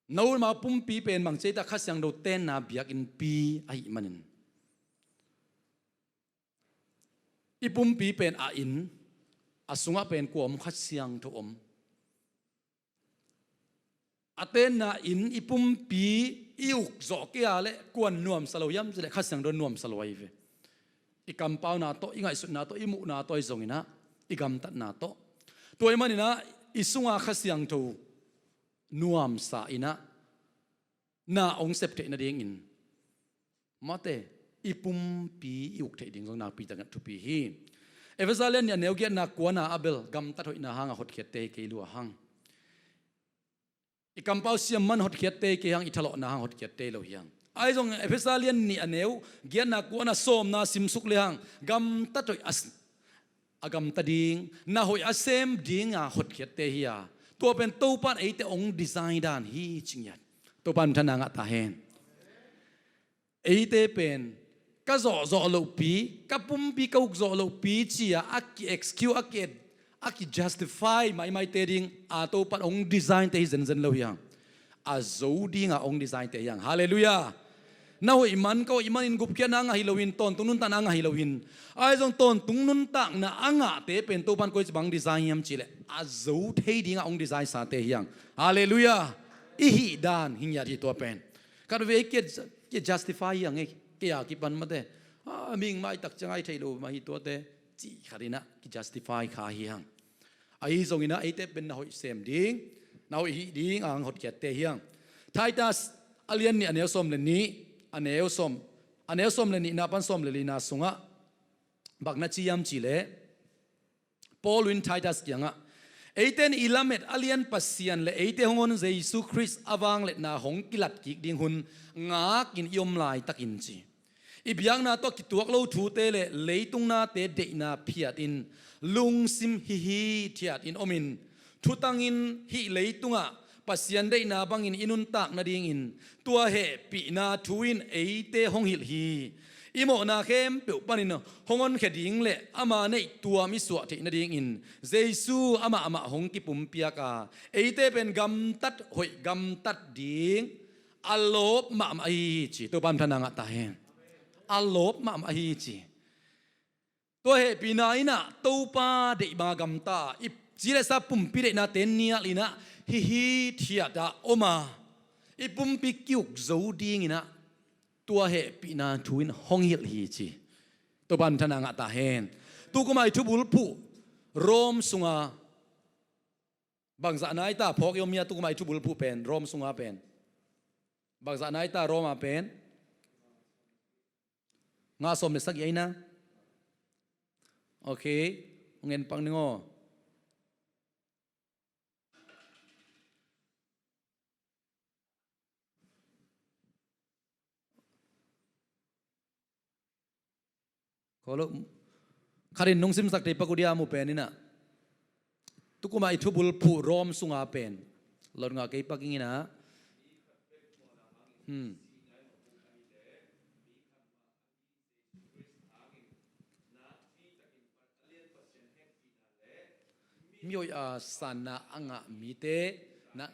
Nomau pumpi pen bang ci ei ta, Kha Siangtho tenna biakinnpi ahih manin, i pumpi pen a inn, a sungah pen kua om? Kha Siangtho om. A tenna inn, i pumpi i uk zawh kei a leh kua'n nuamsa lo hiam cih leh Kha Siangtho nuamsa lo ahi ve. I kampauna tawh, i ngaihsutna tawh, i muhna tawh ahi zongin ah, i gamtatna tawh. Tua ahih manin ah i sunga Kha Siangtho nuamsa in ah na hong sep theih nadingin, mate, i pumpi i uk theih ding zong nakpi takin a thupi hi. Efesa lian nih a neu giatna kuana ah bel gamtat hoihna hanga hotkhiatte hi kei lua hang. I kampau siam man hotkhiatte hi kei hang, i thalawhna hang hotkhiatte hi lo hi hang. Ahi zong Efesa lian nih a neu giatna kuana sawmna simsuk le hang, gamtat hoih a s-, a gamta ding, na hoih a sem dinga hotkhiatte hi a, tua pen Topa'n eite hong design dan hi ci ngiat. Topa'n minthanna ngah ta hen. Eite pen ka zawhzawh lohpi, ka pumpi ka uk zawh lohpi ci-a a ki-excuse, a ki, a ki-justify maimaite ding a Topa'n hong design-te hi zenzen lo hi hang. A zo dinga hong design-te hi hang. Halleluiah. Na hoih man, ka hoih manin gupkhiatna a ngah hi loin, tawntung nuntakna a ngah hi loin, ahi zong tawntung nuntakna a ngahte pen Topan koici bang design hiam cihleh a zo thei dingah hong design sate hi hang. Halleluiah. I hih dan hi ngiat hi tua pen. Khatvei ki, ki justify hi hang ei, kei a kipan mate. A, mihing maitak ciang a i theih lo mah hi tuate, cih khat inah ki justify kha hi hang. Ahi zonginah eite pen na hoih sem ding, na hoih hih ding a hong hotkhiatte hi hang. Titus a lian nih a neu sawm le nih, a neu sawm, a neu sawm le nihna pan sawm le lina sungah bang na ci hiam cihleh, Paul in Titus kiangah, eite in i lamet a lian Pasian le eite hong hon Jesu Khrist a vangliatna hong kilat kik ding hun ngakin i om laitakin ci. I biakna tawh kituak lo thute le leitung nate deihna phiatin lungsim hihithiatin omin, thutangin hih leitungah Pasian deihna bangin i nuntak nadingin tua hehpihna thu in eite hong hilh hi. I mawhna khempeuh panin hong honkhia ding le ama neih tuam i suah theih nadingin Jesu amah amah hong kipumpiak a, eite pen gamtat hoih gamtat ding a lawp mahmah ahi hi ci. Topa minthanna ngah ta hen. A lawp mahmah ahi hi ci. Tua hehpihna inah Topa deih banga gamta, i ci le sa pumpi deihnate nial inah hihithiatah om a, i pumpi ki-uk zo dinginah tua hehpihna thu in hong hilh hi ci. Topa minthanna ngah ta hen. Tukum a i thubulphuh Rom sunga bangzah nai ta phawk i om hia, tukum a i thubulphuh pen Rom sunga pen? Bangzah nai ta Rom a pen? Nga sawm le sagih aina. Ok. Hong en pak ning aw. Khaw lo. Khatin nong simsak thei pak uh dia mu pen inah. Tukum a i thubulphuh Rom sunga pen. Lot nga kei pak ing inah. Hmm. Mi hoih a sanna a ngah mite na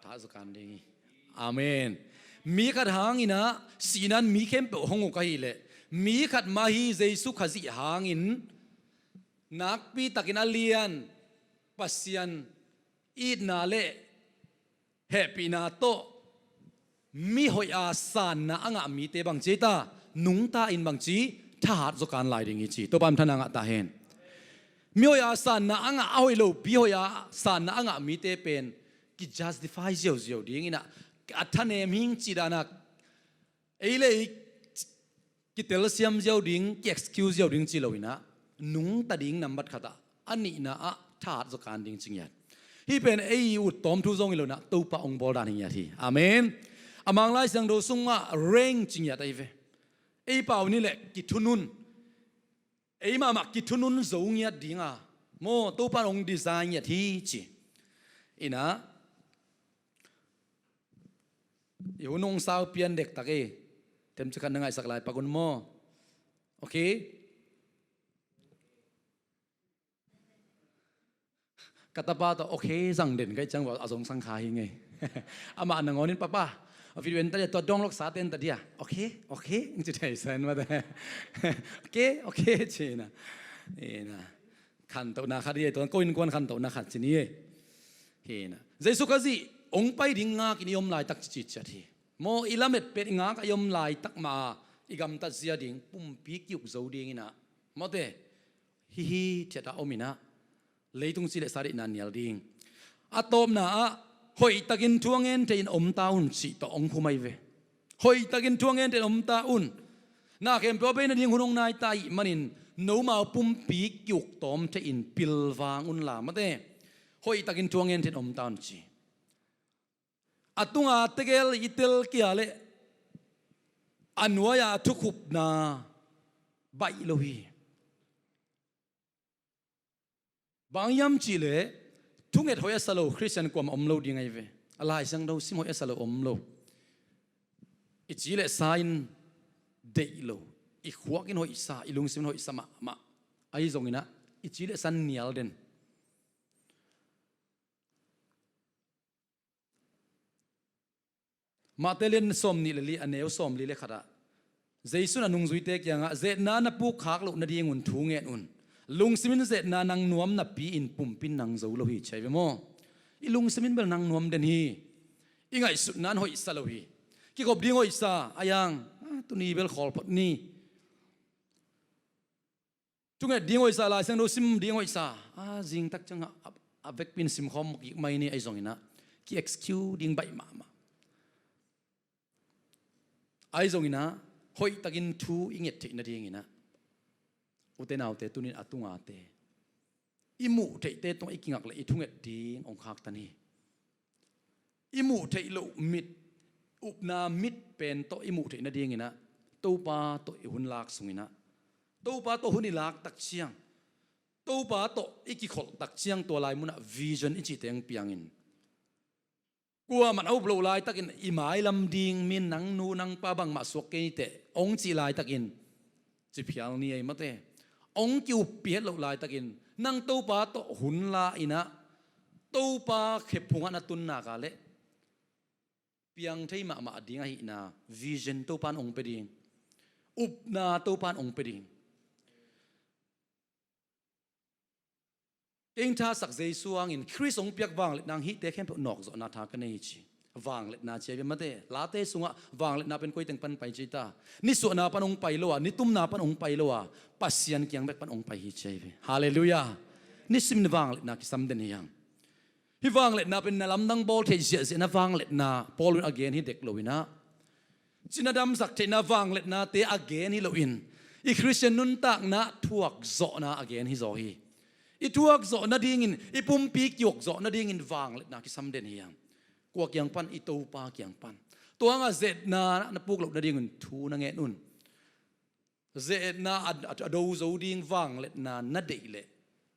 thahat zaw kan ding hi. Amen. Mi khat hanginah sihna in mi khempeuh hong uk ahileh, mi khat mah hi Jesu Khazih hangin nakpitakin a lian Pasian itna le hehpihna tawh mi hoih a sanna a ngah mite bangci ta, nungta in bangci thahat zaw kan lai ding hi ci. Topa minthanna ngah ta hen. Mi hoih a sanna a ngah, a hoih lopi hoih a sanna a ngah mite pen ki justify ziauziau dinginah, a thanem hing cih danak ei le ei kitelsiam ziau ding, ki-excuse ziau ding ci loinah, nungta ding nambat khatah, a nihna ah thahat zaw kan ding ci ngiat. Hih pen ei ut tawm thu zong hi loinah Topa hong bawl dan hi ngiat hi. Amen. A Mang Lai Siangtho sungah reign ci ngiat ahi ve. Ei pau ni le kithunun, ei mahmah kithunun zo ngiat dinga maw, Topa in hong design ngiat hi ci. Inah i hun hong sau pian dektak ei. Themci khat na ngaihsak lai pak un maw? Ok. Ka tapa tawh ok zang den ka hih ciang a zong sang kha hi ngei. Amah nangawnin papa, a video en ta dia, tua dawng lok sa ten ta dia. Ok, ok, ci thei sen mate. Ok, ok, ci na. Ina. Khantohna khat hi ei, tua ko innkuan khantohna khat ci ni ei. Hi na. Jesu Khazih hong pai ding ngakin i om laitak cici ciat hi. Maw, i lamet pen i ngak a i om laitak mah a i gamtat zia ding, pumpi ki-uk zo dinginah, mawte, hihithiatah om inah, leitung ci le sa deihna nial ding. A tawpna ah hoihtakin thu a ngen thei in om ta un cih tawh hong khum ahi ve. Hoihtakin thu a ngen thei in om ta un. Na khempeuh a bei nading hun hong nai ta ahih manin nomau pumpi ki-uk tawm thei in pilvang unla, mawte, hoihtakin thu a ngen thei in om ta un ci. A tunga tegel i tel kia le a nuai-a thukhupna baih lo hi. Bang hiam cihleh thunget hoih a sa lo Khristian kuamah om lo ding ahi ve. A Lai Siangtho sim hoih a sa lo om lo. I ci le sa in deih lo, i khuak in hoih sa, i lungsim in hoih sa mahmah. Ahi zonginah i ci le sa in nial den. Mate lian sawm nih le li, a neu sawm li le khatah Jesu in a nungzuite kiangah, "Ze-etna na pukkhak loh nadingun thu ngen un. Lungsim in ze-etna nang nuam napi-in pumpi in nang zo lo hi," ci ahi ve maw? I lungsim in bel nang nuam den hi. I ngaihsutna in hoihsa lo hi. Kikhop ding hoihsa, a yang, ah, tuni bel khawl phot ni. Thunget ding hoihsa, Lai Siangtho sim ding hoihsa, a zingtak ciangah a, a vekpi in simkhawm kik mai ni, ahi zonginah ki-excuse ding baih mahmah. Ahi zonginah hoihtakin thu i nget theih nadinginah, ute naute, tunin a tungate, i muh theihte tungah i kingak le i thunget ding hong khaktan hi. I muh theih loh mit, upna mit pen tawh i muh theih nadinginah, Topa tawh i hun lak sunginah, Topa tawh hun i lak tak ciang, Topa tawh i kikholh tak ciang, tua lai munah vision i cihte hong piangin, kuamah a up loh laitakin i mailam ding mi in, "Nang nu nang pa bangmah suak kei niteh," hong cih laitakin ci phial ni ei mate. Hong ki-uppi het loh laitakin, nang Topa tawh hun la inah, Topa khe phungah na tun nak leh, piang thei mahmah ding ahihna vision Topa in hong pia ding. Upna Topa in hong pia ding. Kei hong thasak Jesu hangin, Khrist hong piak vangliatna hang hihte khempeuh nawkzawhna tha ka nei hi ci. Vangliatna ci ahi ve mate. Late sungah vangliatna pen koi teng pan pai ci ta? Nisuahna pan hong pai lo a, nitumna pan hong pai lo a, Pasian kiang bek pan hong pai hi ci ahi ve. Halleluiah. Nisimin vangliatna kisam den hi hang. Hih vangliatna pen na lamdang bawl theih ziahziahna vangliatna Paul in a gen hi dek loinah, cina damsak theihna vangliatnate a gen hi loin, i Khristian nuntakna thuakzawhna a gen hi zaw hi. I thuakzawh nadingin, i pumpi kiukzawh nadingin vangliatna kisam den hi hang. Kua kiang pan? I Topa kiang pan. Tua hangah ze-etna na puk loh nadingun thu na ngen un. Ze-etna a, a, a do zo ding vangliatna na deih leh,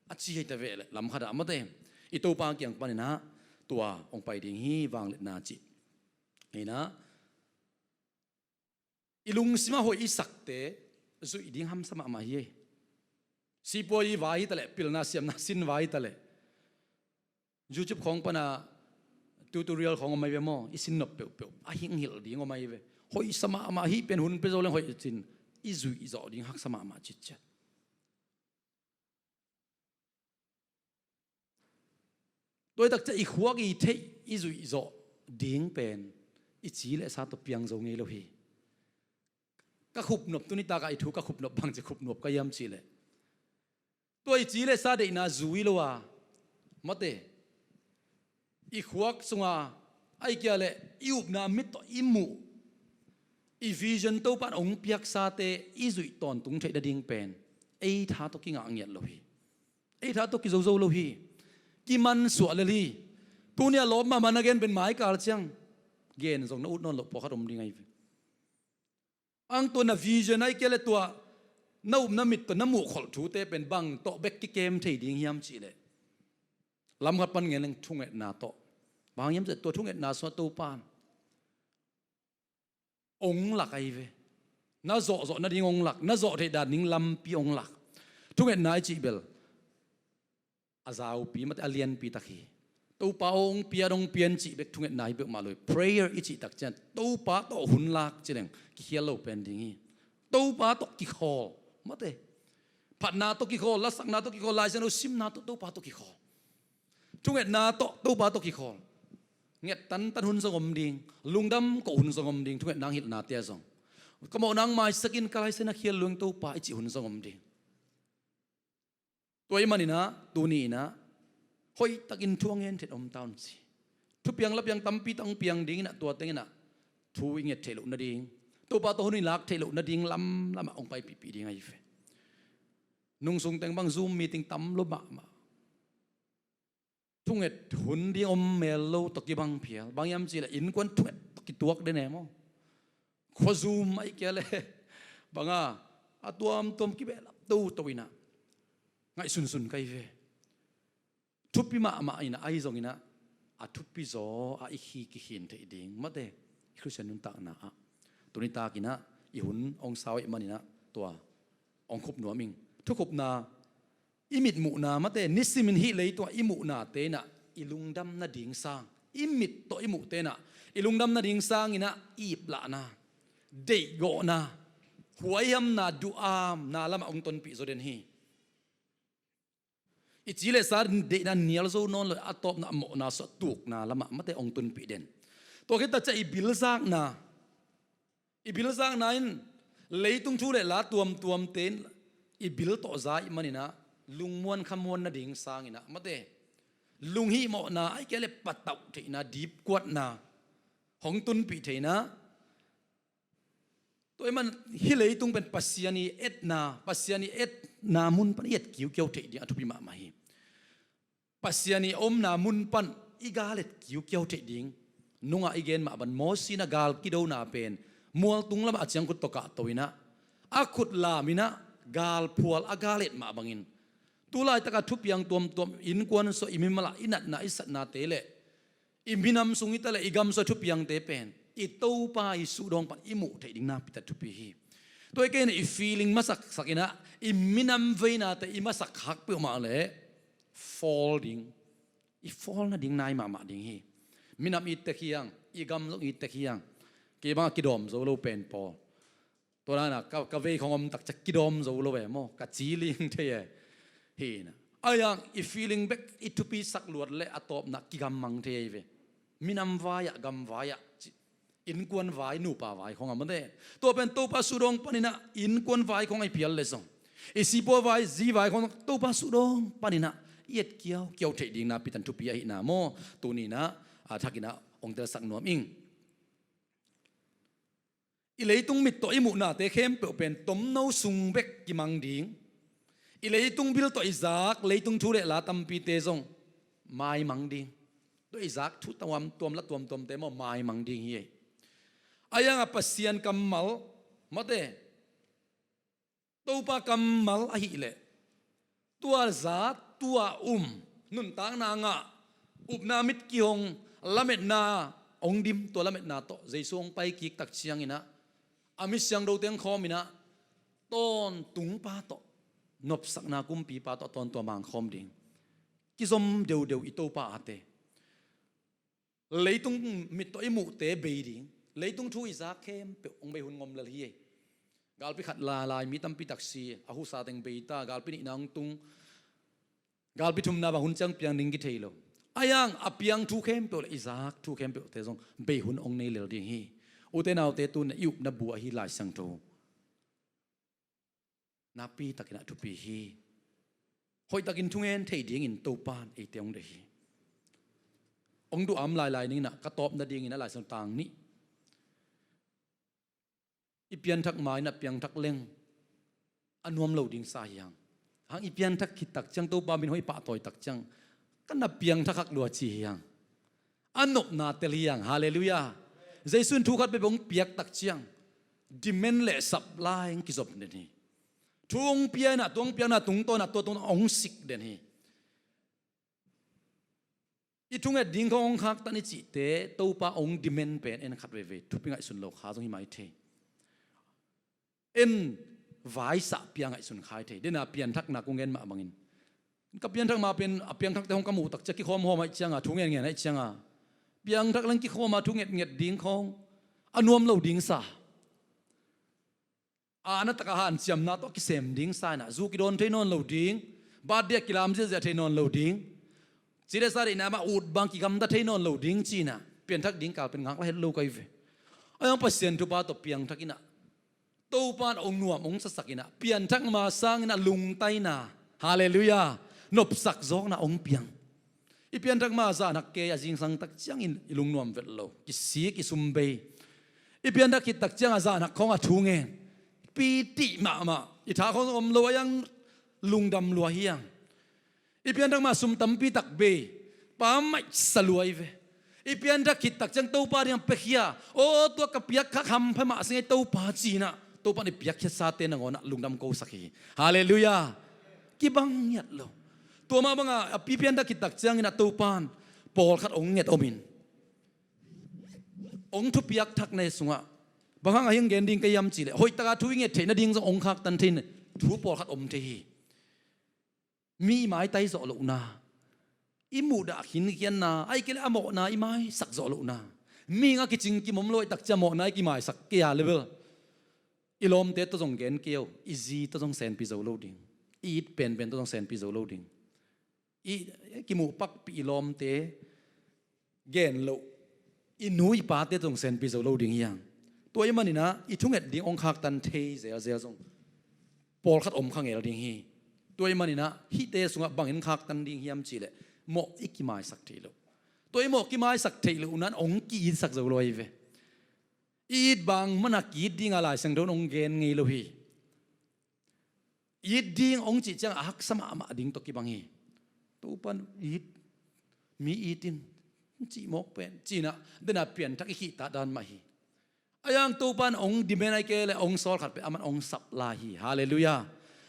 a ci hei ta veh leh, lamkhatah mate, i Topa kiang paninah tua hong pai ding hi vangliatna cih. Hinah, i lungsim a hoih i sakte zuih ding hamsa mahmah hi. Sipuai vai hi taleh, pilna siamna sin vai hi taleh, YouTube khawng pana tutorial khawng om ahi ve maw? I sin nop peuhpeuh a hing hilh ding om ahi ve. Hoihsa mahmah, hih pen hun pia zo leng hoih cin i zuih zawh ding haksa mahmah citciat. Tua hi takciah i khuak i theih i zuih zawh ding pen i ci le sa tawh piang zo ngei lo hi. Ka khupnop, tuni takah i thu ka khupnop bangci khupnop ka hiam cihleh, tua i ci le sa deihna zui lo a, mate, i khuak sunga, ahih kei leh i upna mit tawh i muh, i vision Topa in hong piaksate i zuih tawntung theih nading pen ei tha tawh kingah ngiat lo hi. Ei tha tawh kizozo lo hi. Kimansuah lel hi. Tuni a lawp mahmah na gen pen maikal ciang gen zong na ut nawn loh pawlkhat om ding ahi ve. Ang tua na vision ahih kei leh tua na upna mit tawh na muhkholh thute pen bang tawh bek kikem thei ding hiam cihleh, lamkhat pan ngen leng thungetna tawh. Bang hiam cihleh tua thungetna sungah Topa in hong lak ahi ve. Na zawhzawh nading hong lak, na zawh theih dan ding lampi hong lak. Thungetna i cih bel a zaupi mate, a lianpi tak hi. Topa aw hong pia, hong pia in cih bek thungetna hi bek mah lo hi. Prayer i cih takciang Topa tawh hun lak ci leng kikhial lo pen ding hi. Topa tawh kikhawl mate. Phatna tawh kikhawl, lasakna tawh kikhawl, Lai Siangtho simna tawh, Topa tawh kikhawl. Thungetna tawh, Topa tawh kikhawl. Nget tantan hun zong om ding, lungdam koh hun zong om ding, thungetna hong hilhnate ah zong. Ka mawhna hong maisak in, ka laisen a khial lua ing Topa i cih hun zong om ding. Tua ahih maninah, tuni inah, hoihtakin thu a ngen theih om ta un ci. Thupiang lapiang tampi tak hong piang dinginah, tua tenginah thu i nget theih loh nading, Topa tawh hun i lak theih loh nading lamlamah hong paipihpih ding ahi ve. Nungsung teng bang Zoom meeting tam lo mahmah. Thunget hun ding om mel lo tawh kibang phial. Bang hiam cihleh innkuan thunget tawh kituak den e maw? Khuazum ahih kei leh banga a tuamtuam kibehlap toto inah ngaihsunsun ka hi ve. Thupi mahmah inah, ahi zonginah a thupi zaw a i khi kikhin theih ding mate, i Khristian nuntakna ah. Tuni takinah i hun hong sau ahih maninah tua hong khup nuam ing. Thukhupna, i mitmuhna mate, nisimin hih leitungah i muhnate inah i lungdam nading sang I mit tawh i muhte inah i lungdam nading sanginah iplahna, deihgawhna, huaihamna, duhamna lamah hong tonpih zaw den hi. I ci le sa deihna nial zo nawn lo, a tawpna a mawhna suah tukna lamah mate hong tunpih den. Tua khit takciang i bilzakna, i bilzakna in leitung thu le la tuamtuamte in i bil tawh za ih maninah lungmuan khamuan nading sanginah mate lunghihmawhna, ahih kei leh patauh theihna, dipkuatna hong tunpih thei inah, tua ih man hih leitung pen Pasian i etna, Pasian i etna mun pan i et kiukiau theih ding a thupi mahmah hi. Pasian i omna mun pan i gal et kiukiau theih ding. Nungah i gen mah bang Mosi in a gal kidona pen mualtung lamah a ciangkhut tawh kahto inah, a khut lam inah galphual a gal et mah bangin, tu laitak a thupiang tuamtuam, innkuan sawh, i mimal ah i natna i satnate le i minam sung hi ta le i gam sung a thupiangte pen i Topa i suhdawng pan i muh theih ding nakpi tak thupi hi. Tua hi kei inah i feeling masaksak inah i minam veinate i masak khak peuhmah le fall ding, i fall nading nai mahmah ding hi. Minam i tek hiang, i gam zong i tek hiang. Kei bang a kidawm zo lo pen pawl, tua dan a ka, ka vei khong om takciang kidawm zo lo e maw, ka ci ling thei e. Hi inah, a yang i feeling bek i thupisak luat le a tawpna kigammang thei ei ve. Minam vai-ah, gam vai-ah, ci, innkuan vai, nupa vai khong a mate, tua pen Topa suhdawng paninah innkuan vai khong a i phial le zong, i sipua vai, zi vai khong Topa suhdawng paninah i et kiaukiau theih ding nakpi tak thupi ahihna maw, tuni inah a thakinah hong telsak nuam ing. I leitung mit tawh i muhnate khempeuh pen tomno sung bek kimang ding. I leitung bil tawh i zak leitung thu le la tampite zong maimang ding. Tua i zak thu tuam, tuam la tuamtuamte maw maimang ding hi ei. A yang a Pasian kammal mate, Topa kammal ahih leh tua za, tua um, nuntakna ngah, upna mit kihong, lametna hong dim, tua lametna tawh Jesu hong paikik takciang inah a mi siangthote hong khawm inah tawntungpa tawh, nopsakna kumpipa tawh tawntung a mangkhawm ding. Kizom deudeu i Topa ate. Leitung mit tawh i muhte bei ding, leitung thu i zak khempeuh hong bei hun ngom lel hi ei. Galpi khat la lai mi tampi tak si, a husa teng bei ta, galpi nihna hong tung, galpi thumna bang hun ciang piang ding kithei lo. A yang a piang thu khempeuh le i zak thu khempeuhte zong bei hun hong nei lel ding hi. Ute naute, tu-in i upna bu ahi Lai Siangtho nakpi takin a thupi hi. Hoihtakin thungen thei dingin Topa in eite hong deih hi. Hong duham lailai ning inah ka tawp nadingin a Lai Siangtho tang nih. I pianthak ma inah piangthak leng a nuam lo ding sa hi hang. Hang i pianthak khit takciang Topa min hoih pahtawi takciang ka na piangthak hak lua ci hi hang. A nopna tel hi hang. Halleluiah. Jesu in thu khat bek hong piak takciang demand le supply hong kizom den hi. Thu hong pia inah, tua hong piakna tungtawn ah tua tungtawn hong sik den hi. I thunget ding khawng hong khaktan i cihte Topa hong demand pen en khat veivei thupi ngaihsun lo kha zong hi mai thei. En vaisah pia ngaihsun khai thei. Dena pianthakna kong gen mah bangin, ka pianthak ma pen a piangthakte hong ka muh takciang kikhawm hawm ahih cianga, thu ngen ngen ahih cianga, piangthak leng kikhawm a thu ngetnget ding khawng a nuam lo ding sa. A na taka hanciamna tawh kisem ding sa inah, zu kidawn thei nawn lo ding, birthday a kilam ziahziah thei nawn lo ding, ci le sa deihna mah ut bang kigamta thei nawn lo ding ci inah, pianthak ding kal pen ngak la het lo kai ve. A yang Pasian thupha tawh piangthak inah, Topa in hong nuam hong sasak inah, pianthak ma sang inah lungtaina, halleluiah, nopsak zawkna hong piang. I pianthak ma zahnak kei a zingsang takciangin i lungnuam vet lo, kisik i sumbei. I pianthak khit takciang a zahnak khawng a thu ngen, piti mahmah, i tha khawng om lo a yang lungdam lua hi hang. I pianthak ma sum tampi tak bei, pa maisa lua hi ve. I pianthak khit takciang Topa dingah piakhia, aw tua ka piak khak hampha mah sing ei Topa ci inah, Topa in i piakkhiat sate nangawnah lungdam kosak hi. Halleluiah. Kibang ngiat lo. Tua mah banga a pi pianthak khit takciangin a Topa in pawlkhat hong nget omin, hong thupiak thak na hi sungah, bang hang a hiang gen ding ka hiam cihleh, hoihtaka thu i nget theih nading zong hong khaktan thei na thu pawlkhat om thei hi. Mi i maitai zawh lohna, i muhdah khinkhianna, ahih kei leh a mawhna i maisak zawh lohna. Mihing a kicing kim om lo ahih tak ciang mawhna i kimaisak kei a level. I lawmte tawh zong gen kei o, i zi tawh zong senpi zo lo ding. I it penpen tawh zong senpi zo lo ding. I kimuh pakpih i lawmte gen loh, i nu i pate tawh zong senpi zo lo ding hi hang. Tua ahih manin ah i thunget ding hong khaktan thei zelzel zong pawlkhat om kha ngel ding hi. Tua ahih manin ah hihte sungah bangin khaktan ding hiam cih leh, mawh i kimaisak theih loh. Tua i mawh kimaisak theih lohna in hong ki-itsak zo lo ahi ve. I it bang man a ki-it ding a Lai Siangtho in hong gen ngei lo hi. It ding hong cih ciang a haksa mahmah ding tawh kibang hi. Topa'n it, mi it in, cih mawk pen, ci-in ah, den a pianthak i khihtak dan mah hi. A yang Topa'n hong demand ahih kei leh hong sawl khat pen, aman hong sap lai hi. Halleluiah.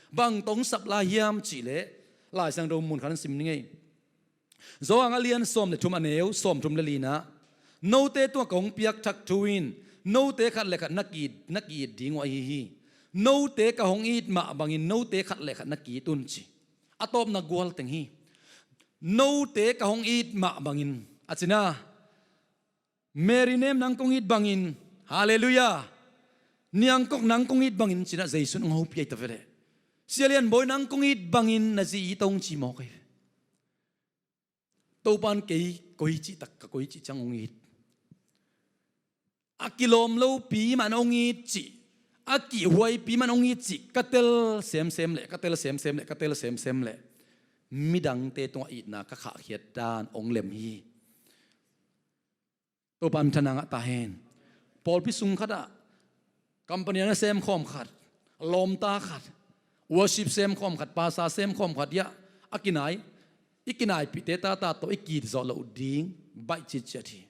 Bang tawh hong sap lai hiam cih leh, Lai Siangtho mun khat in sim ni ngei. Johan a lian sawm le thum, a neu sawm thum le li-na, note tungah ka hong piak thak thu in note khat le khat na ki-it, na ki-it ding uh ahi hi. Note ka hong it mah bangin note khat le khat na ki-it un, ci. A tawpna gual teng hi. Note ka hong it mah bangin, a cihna, Mary Nem nang kong it bangin, halleluiah, Niangkok nang kong it bangin, ci-in ah Jesu in hong hopih ahi ta ve leh. Sia Lian Bawi nang kong it bangin na zi it un, ci mawk ahi ve. Topa'n kei koi cih tak, ka koi cih ciang hong it. A kilawm lopi mah in hong it cih, a kihhuaipi mah in hong it cih ka tel semsem leh, ka tel semsem leh, ka tel semsem leh, midangte tungah itna ka khahkhiat dan hong lem hi. Topa'n thupha ngah ta hen. Pawlpi sung khatah company a na semkhawm khat, lawmta khat, worship semkhawm khat, pastor semkhawm khat, ia, a kinai, i kinaipihte tata tawh i ki-it zawh loh ding baih citciat hi.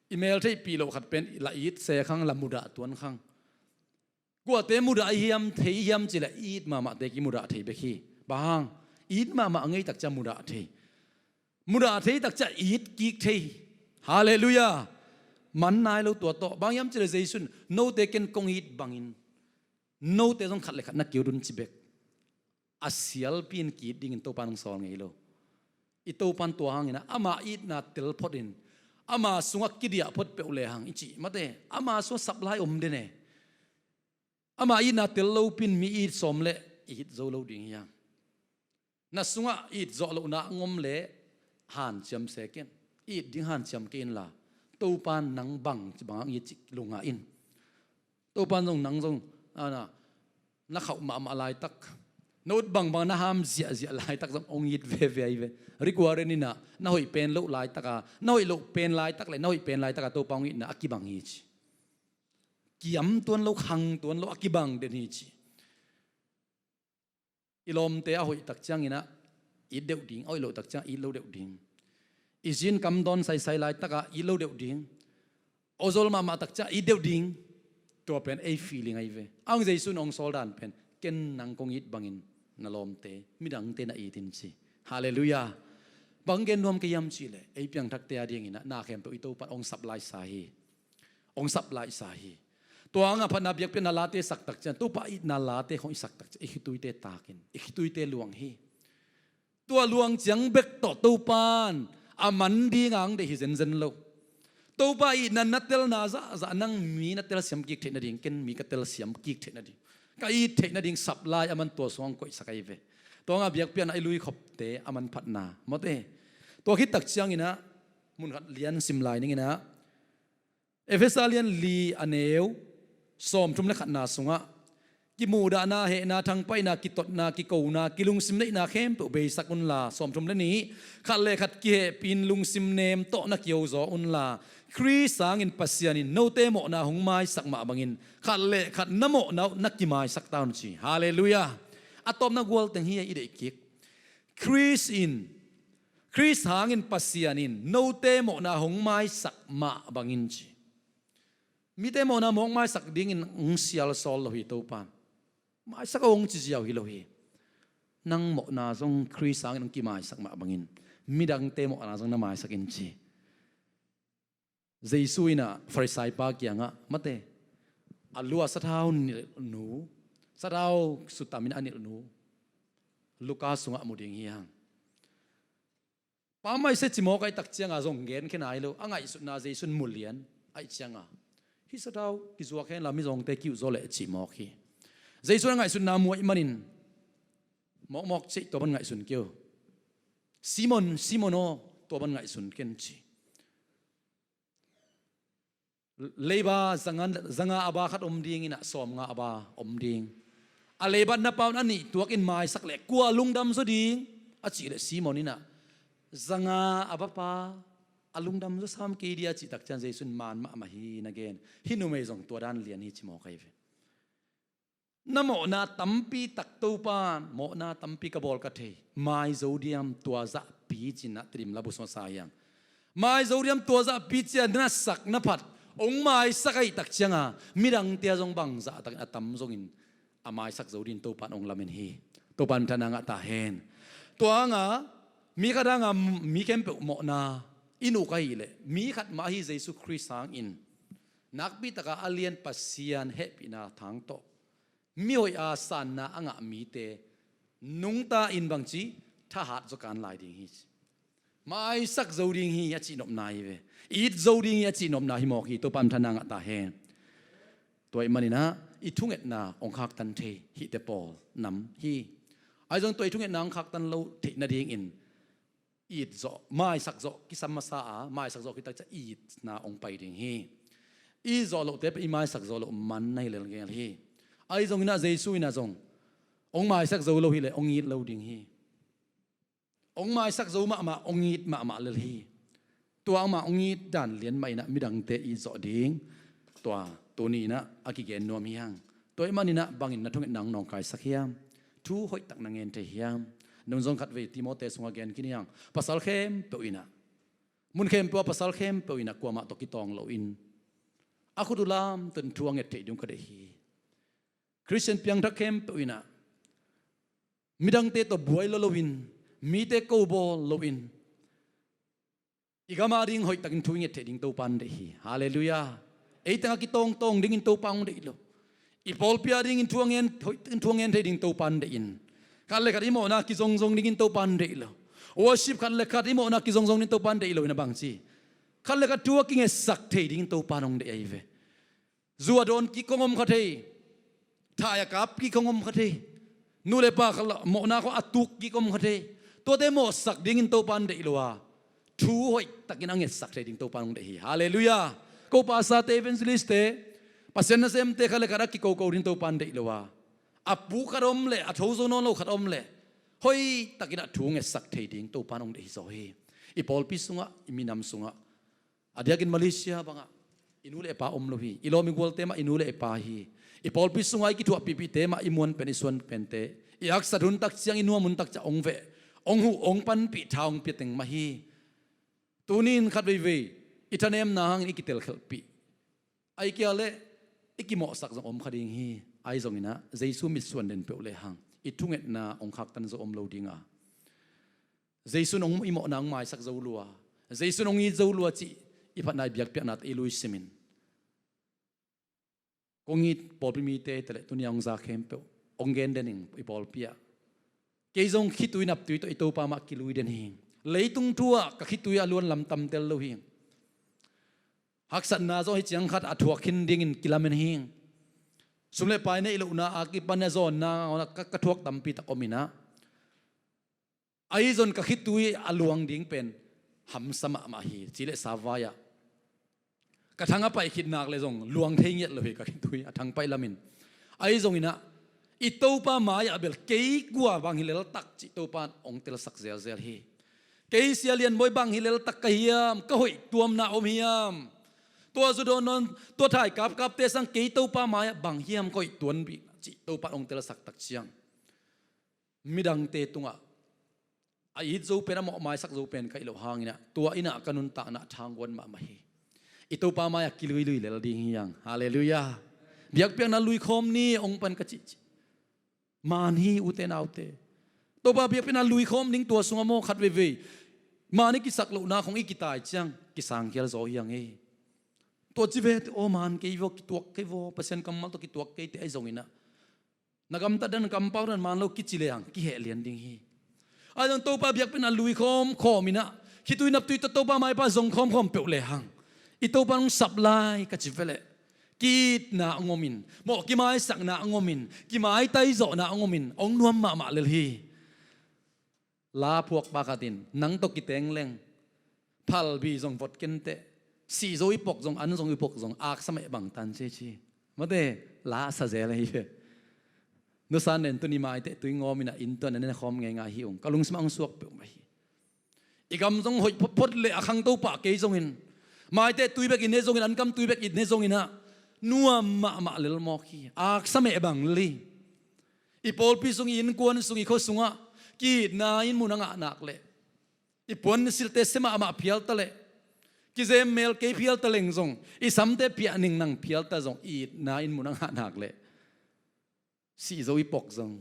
I mel theihpih loh khat pen la it se khang, la mudah tuan khang. Kuate mudah hiam, thei hiam cih leh it mahmahte kimudah thei bek hi. Bang hang? It mahmah ngei tak ciang mudah thei. Mudah thei tak ciang it kik thei. Halleluiah. Man nai lo tua tawh. Bang hiam cih leh Jesu in, note ken kong it bangin note zong khat le khat na ki-it un, ci bek. A sialpi in ki-it dingin Topa'n hong sawl ngei lo. I Topa'n tua hangin ah, ama itna tel phot in, ama sungah kidiah phot peuh lehang i cih, mate, ama sungah sap lai om den e. Ama itna tel lopi in mi it sawm leh i it zo lo ding hi hang. Na sungah it zawh lohna hong om leh hanciam se ken. It ding hanciam kei inla, Topa'n nang bang, bang hang it cih lungngai in. Topa'n zong nang zong, a, na, na khauh mahmah laitak, na ut bangbang na ham ziahziah laitak zong hong it veve ahi ve. Rick Warren in ah, na hoih pen loh laitak a, na hoih loh pen laitak leh na hoih pen laitak a Topa hong itna a kibang hi, ci. Kiam tuan lo, khang tuan lo, a kibang den hi, ci. I lawmte a hoih tak ciangin ah it deuh ding, a hoih loh tak ciang it lo deuh ding. I zi in kam dawn saisai laitak ah it lo deuh ding. Awzawl mahmah tak ciang it deuh ding. Tua pen ei feeling ahi ve. A hang Jesu in hong sawl dan pen, ken nang kong it bangin na lawmte, midangte na it in, ci. Halleluiah. Bang gen nuam ka hiam cih leh, ei piangthakte a dingin ah na khempeuh i Topa'n hong sap laisa hi. Hong sap laisa hi. Tua hang a phatna biakpiakna late sak tak ciang, Topa itna late khong i sak tak ciang, i khituite tak in, i khituite luang hi. Tua luang ciang bek tawh Topa'n a man ding a hong deih hi zenzen lo. Topa itna na telna zahzah, nang mi na telsiam kik theih nading, ken mi ka telsiam kik theih nading, ka it theih nading sap lai aman tua sung hong koihsak ahi ve. Tua hang a biakpiakna i luikhopte a manphatna, mate. Tua khit tak ciangin ah, mun khat lian sim lai ning in ah, Efesa lian li, a neu sawmthum le khatna sungah, kimuhdahna, hehna, thangpaihna, kitotna, kikona, kilungsim neihna khempeuh beisak unla, sawmthum le nih, khat le khat kihehpih in lungsim nem tawh na kiho zaw unla, Khrist hangin Pasian in note mawhna hong maisak mah bangin khat le khat na mawhna uh na kimaisak ta un, ci. Halleluiah. A tawpna gual teng hi a, i deih kik. Khrist in, Khrist hangin Pasian in note mawhna hong maisak mah bangin, ci. Mite mawhna mawk maisak dingin hong sial sawl lo hi Topa'n. Maisak o hong ci ziau hi lo hi. Nang mawhna zong Khrist hangin hong kimaisak mah bangin midangte mawhna zong na maisak in, ci. Jesu in ah Farisai pa kiangah, mate, a lu a sathau nilhnu, sathau sutamin a nilhnu, Luka sungah mu ding hi hang. Pa maise ci mawk ahih tak cianga zong genkhia nai lo, a ngaihsutna Jesu in mu lian ahih cianga, hi sadau kizuak hen la mizawngte kiuh zaw leh ci mawk hi. Jesu in a ngaihsutna mu ahih manin, mawkmawk cih tua bang ngaihsun kei o. Simon, Simon aw, tua bang ngaihsun ken ci. Leiba zanga, zanga a ba khat om ding inah sawmnga a ba om ding. A leiba na paun a nih tuakin maisak leh kua lungdam zaw ding a cih leh Simon inah zanga a ba pa a lungdam zaw sam kei dia cih tak ciang Jesu in man mahmah hi na gen. Hih numei zong tua dan lian hi ci mawk ahi ve. Na mawhna tampi tak Topa in mawhna tampi ka bawl ka thei, mai zo diam tua zahpi cinah Tedim labu sungah sa hiang. Mai zo diam tua zahpi cia na sak na phat hong maisak ahih tak cianga midangte a zong bangzah takin a tam zongin a maisak zo dingin Topa in hong lamen hi. Topa in minthanna ngah ta hen. Tua hanga mi khat hanga mi khempeuh mawhna i nuh ahih leh mi khat mah ahi Jesu Khrist hangin nakpi taka a lian Pasian hehpihna thang tawh mi hoih a sanna a ngah mite nungta in bangci thahat zaw kan lai ding hi ci. Maisak zo ding hi a cihnopna hi ve. It zo ding hi a cihnopna hi mawk hi. Topa minthanna ngah ta hen. Tua ahih maninah i thungetna hong khaktan thei hihte pawl nam hi. Ahi zong tua i thungetna hong khaktan lo theih nadingin it zawh, maisak zawh kisam masa a, maisak zawh khit tak ciang itna hong pai ding hi. It zawh lohte pen i maisak zawh loh man na hi lelngel hi. Ahi zonginah Jesu inah zong hong maisak zo lo hileh hong it lo ding hi. Hong maisak zo mahmah hong it mahmah lel hi. Tua amah hong it dan lian mah inah midangte it zawh ding tua tuni inah a kigen nuam hi hang. Tua ahih maninah bangin na thungetna hong nawngkaisak hiam? Thu hoihtak na ngen thei hiam? Nung zong khatvei Timote sungah gen khin hi hang. Pasal khempeuh inah, mun khempeuh ah pasal khempeuh inah kuamah tawh kitawng loin a khut uh lamton thu a nget theih ding uh ka deih hi. Khristian piangthak khempeuh inah midangte tawh buai lo loin, mite ko bawl loin, i gam ading hoihtakin thu i nget theih ding Topa in deih hi. Halleluiah. Ei tengah kitawngtawng dingin Topa hong deih lo. I pawlpi adingin thu a ngen, hoihtakin thu a ngen thei ding Topa in deih in, khat le khat i mawhna kizongzong dingin Topa in deih lo. Worship khat le khat i mawhna kizongzong ding Topa in deih lo inah bangci, khat le khat thu a kingetsak thei dingin Topa in hong deih ahi ve. Zu a dawn kik hong om kha thei, thai a kap kik hong om kha thei, nu le pa khat mawhna khawng a tuk kik om kha thei. Tuate mawhsak dingin Topa in deih lo a, thu hoihtakin a ngetsak thei ding Topa in hong deih hi. Halleluiah. Ko pastorte, evangelistte, Pasian nasemte khat le khat a kikoko ding Topa in deih lo a, a puk khat om leh a tho zo nawn lo khat om leh hoihtakin a thu ngetsak thei ding Topa in hong deih hi zaw hi. I pawlpi sungah, i minam sungah, a diakin Malaysia bangah i nu le i pa om lo hi. I lawm i gualte mah i nu le i pa hi. I pawlpi sungah i kithuahpihpihte mah i muanpen i suanpente, i haksat hun tak ciang i nuam hun tak ciang hong veh, hong huh, hong panpih, tha hong pia teng mah hi. Tuni in khat veivei i thanemna hangin i kitelkhelhpih, ahih kei leh i kimawhsak zong om kha ding hi. Ahi zonginah Jesu mitsuan den peuh lehang i thungetna hong khaktan zo om lo dinga, Jesu in hong i mawhna hong maisak zo lua, Jesu in hong it zo lua cih i phatna i biakpiaknate i lui simin, kong it pawlpi mite te le tuni a hong za khempeuh hong gen den ing. I pawlpi ah kei zong khitui naptui tawh i Topa mah kilui den hi. Leitung thu ah ka khitui a luan lam tamtel lo hi. Haksatna zong hi ciang khat a thuak khin dingin kilamen hi. Sum le pai neih lohna a kipan a zawnna ka, ka thuak tampi tak om inah, ahi zong ka khitui a luang ding pen hamsa mahmah hi. Ci le sa vai-ah ka thang a paih khit nak le zong luang thei ngiat lo hi ka khitui a thang paih lamin. Ahi zonginah i Topa mai-ah bel kei kua bang hi leltak cih Topa in hong telsak zelzel hi. Kei Sia Lian Bawi bang hi leltak ka hiam, ka hoih tuamna om hiam? Tua zu dawn nawn, tua thai kapkapte sang kei Topa mai-ah bang hiam ka hoih tuan bik cih Topa in hong telsak tak ciang, midangte tungah a it zo pen, a mawh maisak zo pen ka hih loh hanginah tua innah ka nuntakna a thangguan mahmah hi. I Topa mai-ah kiluilui lel ding hi hang. Halleluiah. Biakpiakna lui khawm ni hong pan ka cihcih. Maan hi ute naute. Topa biakpiakna lui khawm ding tua sungah maw khat veivei maan i kisak lohna khong i kitai ciang kisangkhial zaw hi hang ei. Tua ci ve te aw, maan kei vaw, kituak kei vaw, Pasian kammal tawh kituak kei te ahi zonginah na gamtat dan, kampau dan maan lo kici le hang kiheh lian ding hi. Ahi zong Topa biakpiakna lui khawm khawm inah Khitui naptui tawh Topa maipa zong khawmkhawm peuh lehang, i Topa hong sap lai ka ci veleh, ki-itna hong omin, mawh kimaisakna hong omin, kimaitai zawhna hong omin, hong nuam mahmah lel hi. La phuakpa khat in, nang tawh kiteng leng, phalbi zong vot kenteh, sih zo i pok zong, an zong i pok zong, aksa meh bang tan ci ci. Mate, la sa zel hi ve. Nusa nen tuni maite tui ngawmin a inn tuan a nen khawm ngeingai hi ung. Ka lungsim ah hong suak peuhmah hi. I gam zong hoih photphot le a khangto pah kei zongin, maite tui bek i ne zongin, ankam tui bek i ne zongin ah, nuam mahmah lel mawk hi. Aksa meh bang lel hi. I pawlpi sung, i innkuan sung, i khua sungah ki-itna in mun a ngah nak leh, i puan silte sia mahmah phial ta leh, kizem mel kei phial ta leng zong, i samte piah ning nang phial ta zong, i itna in mun a ngah nak leh, sih zo i pok zong,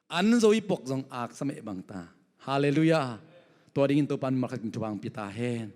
an zo i pok zong, aksa meh bang ta. Halleluiah. Tua dingin Topa in malkhat in thupha hong pia ta hen.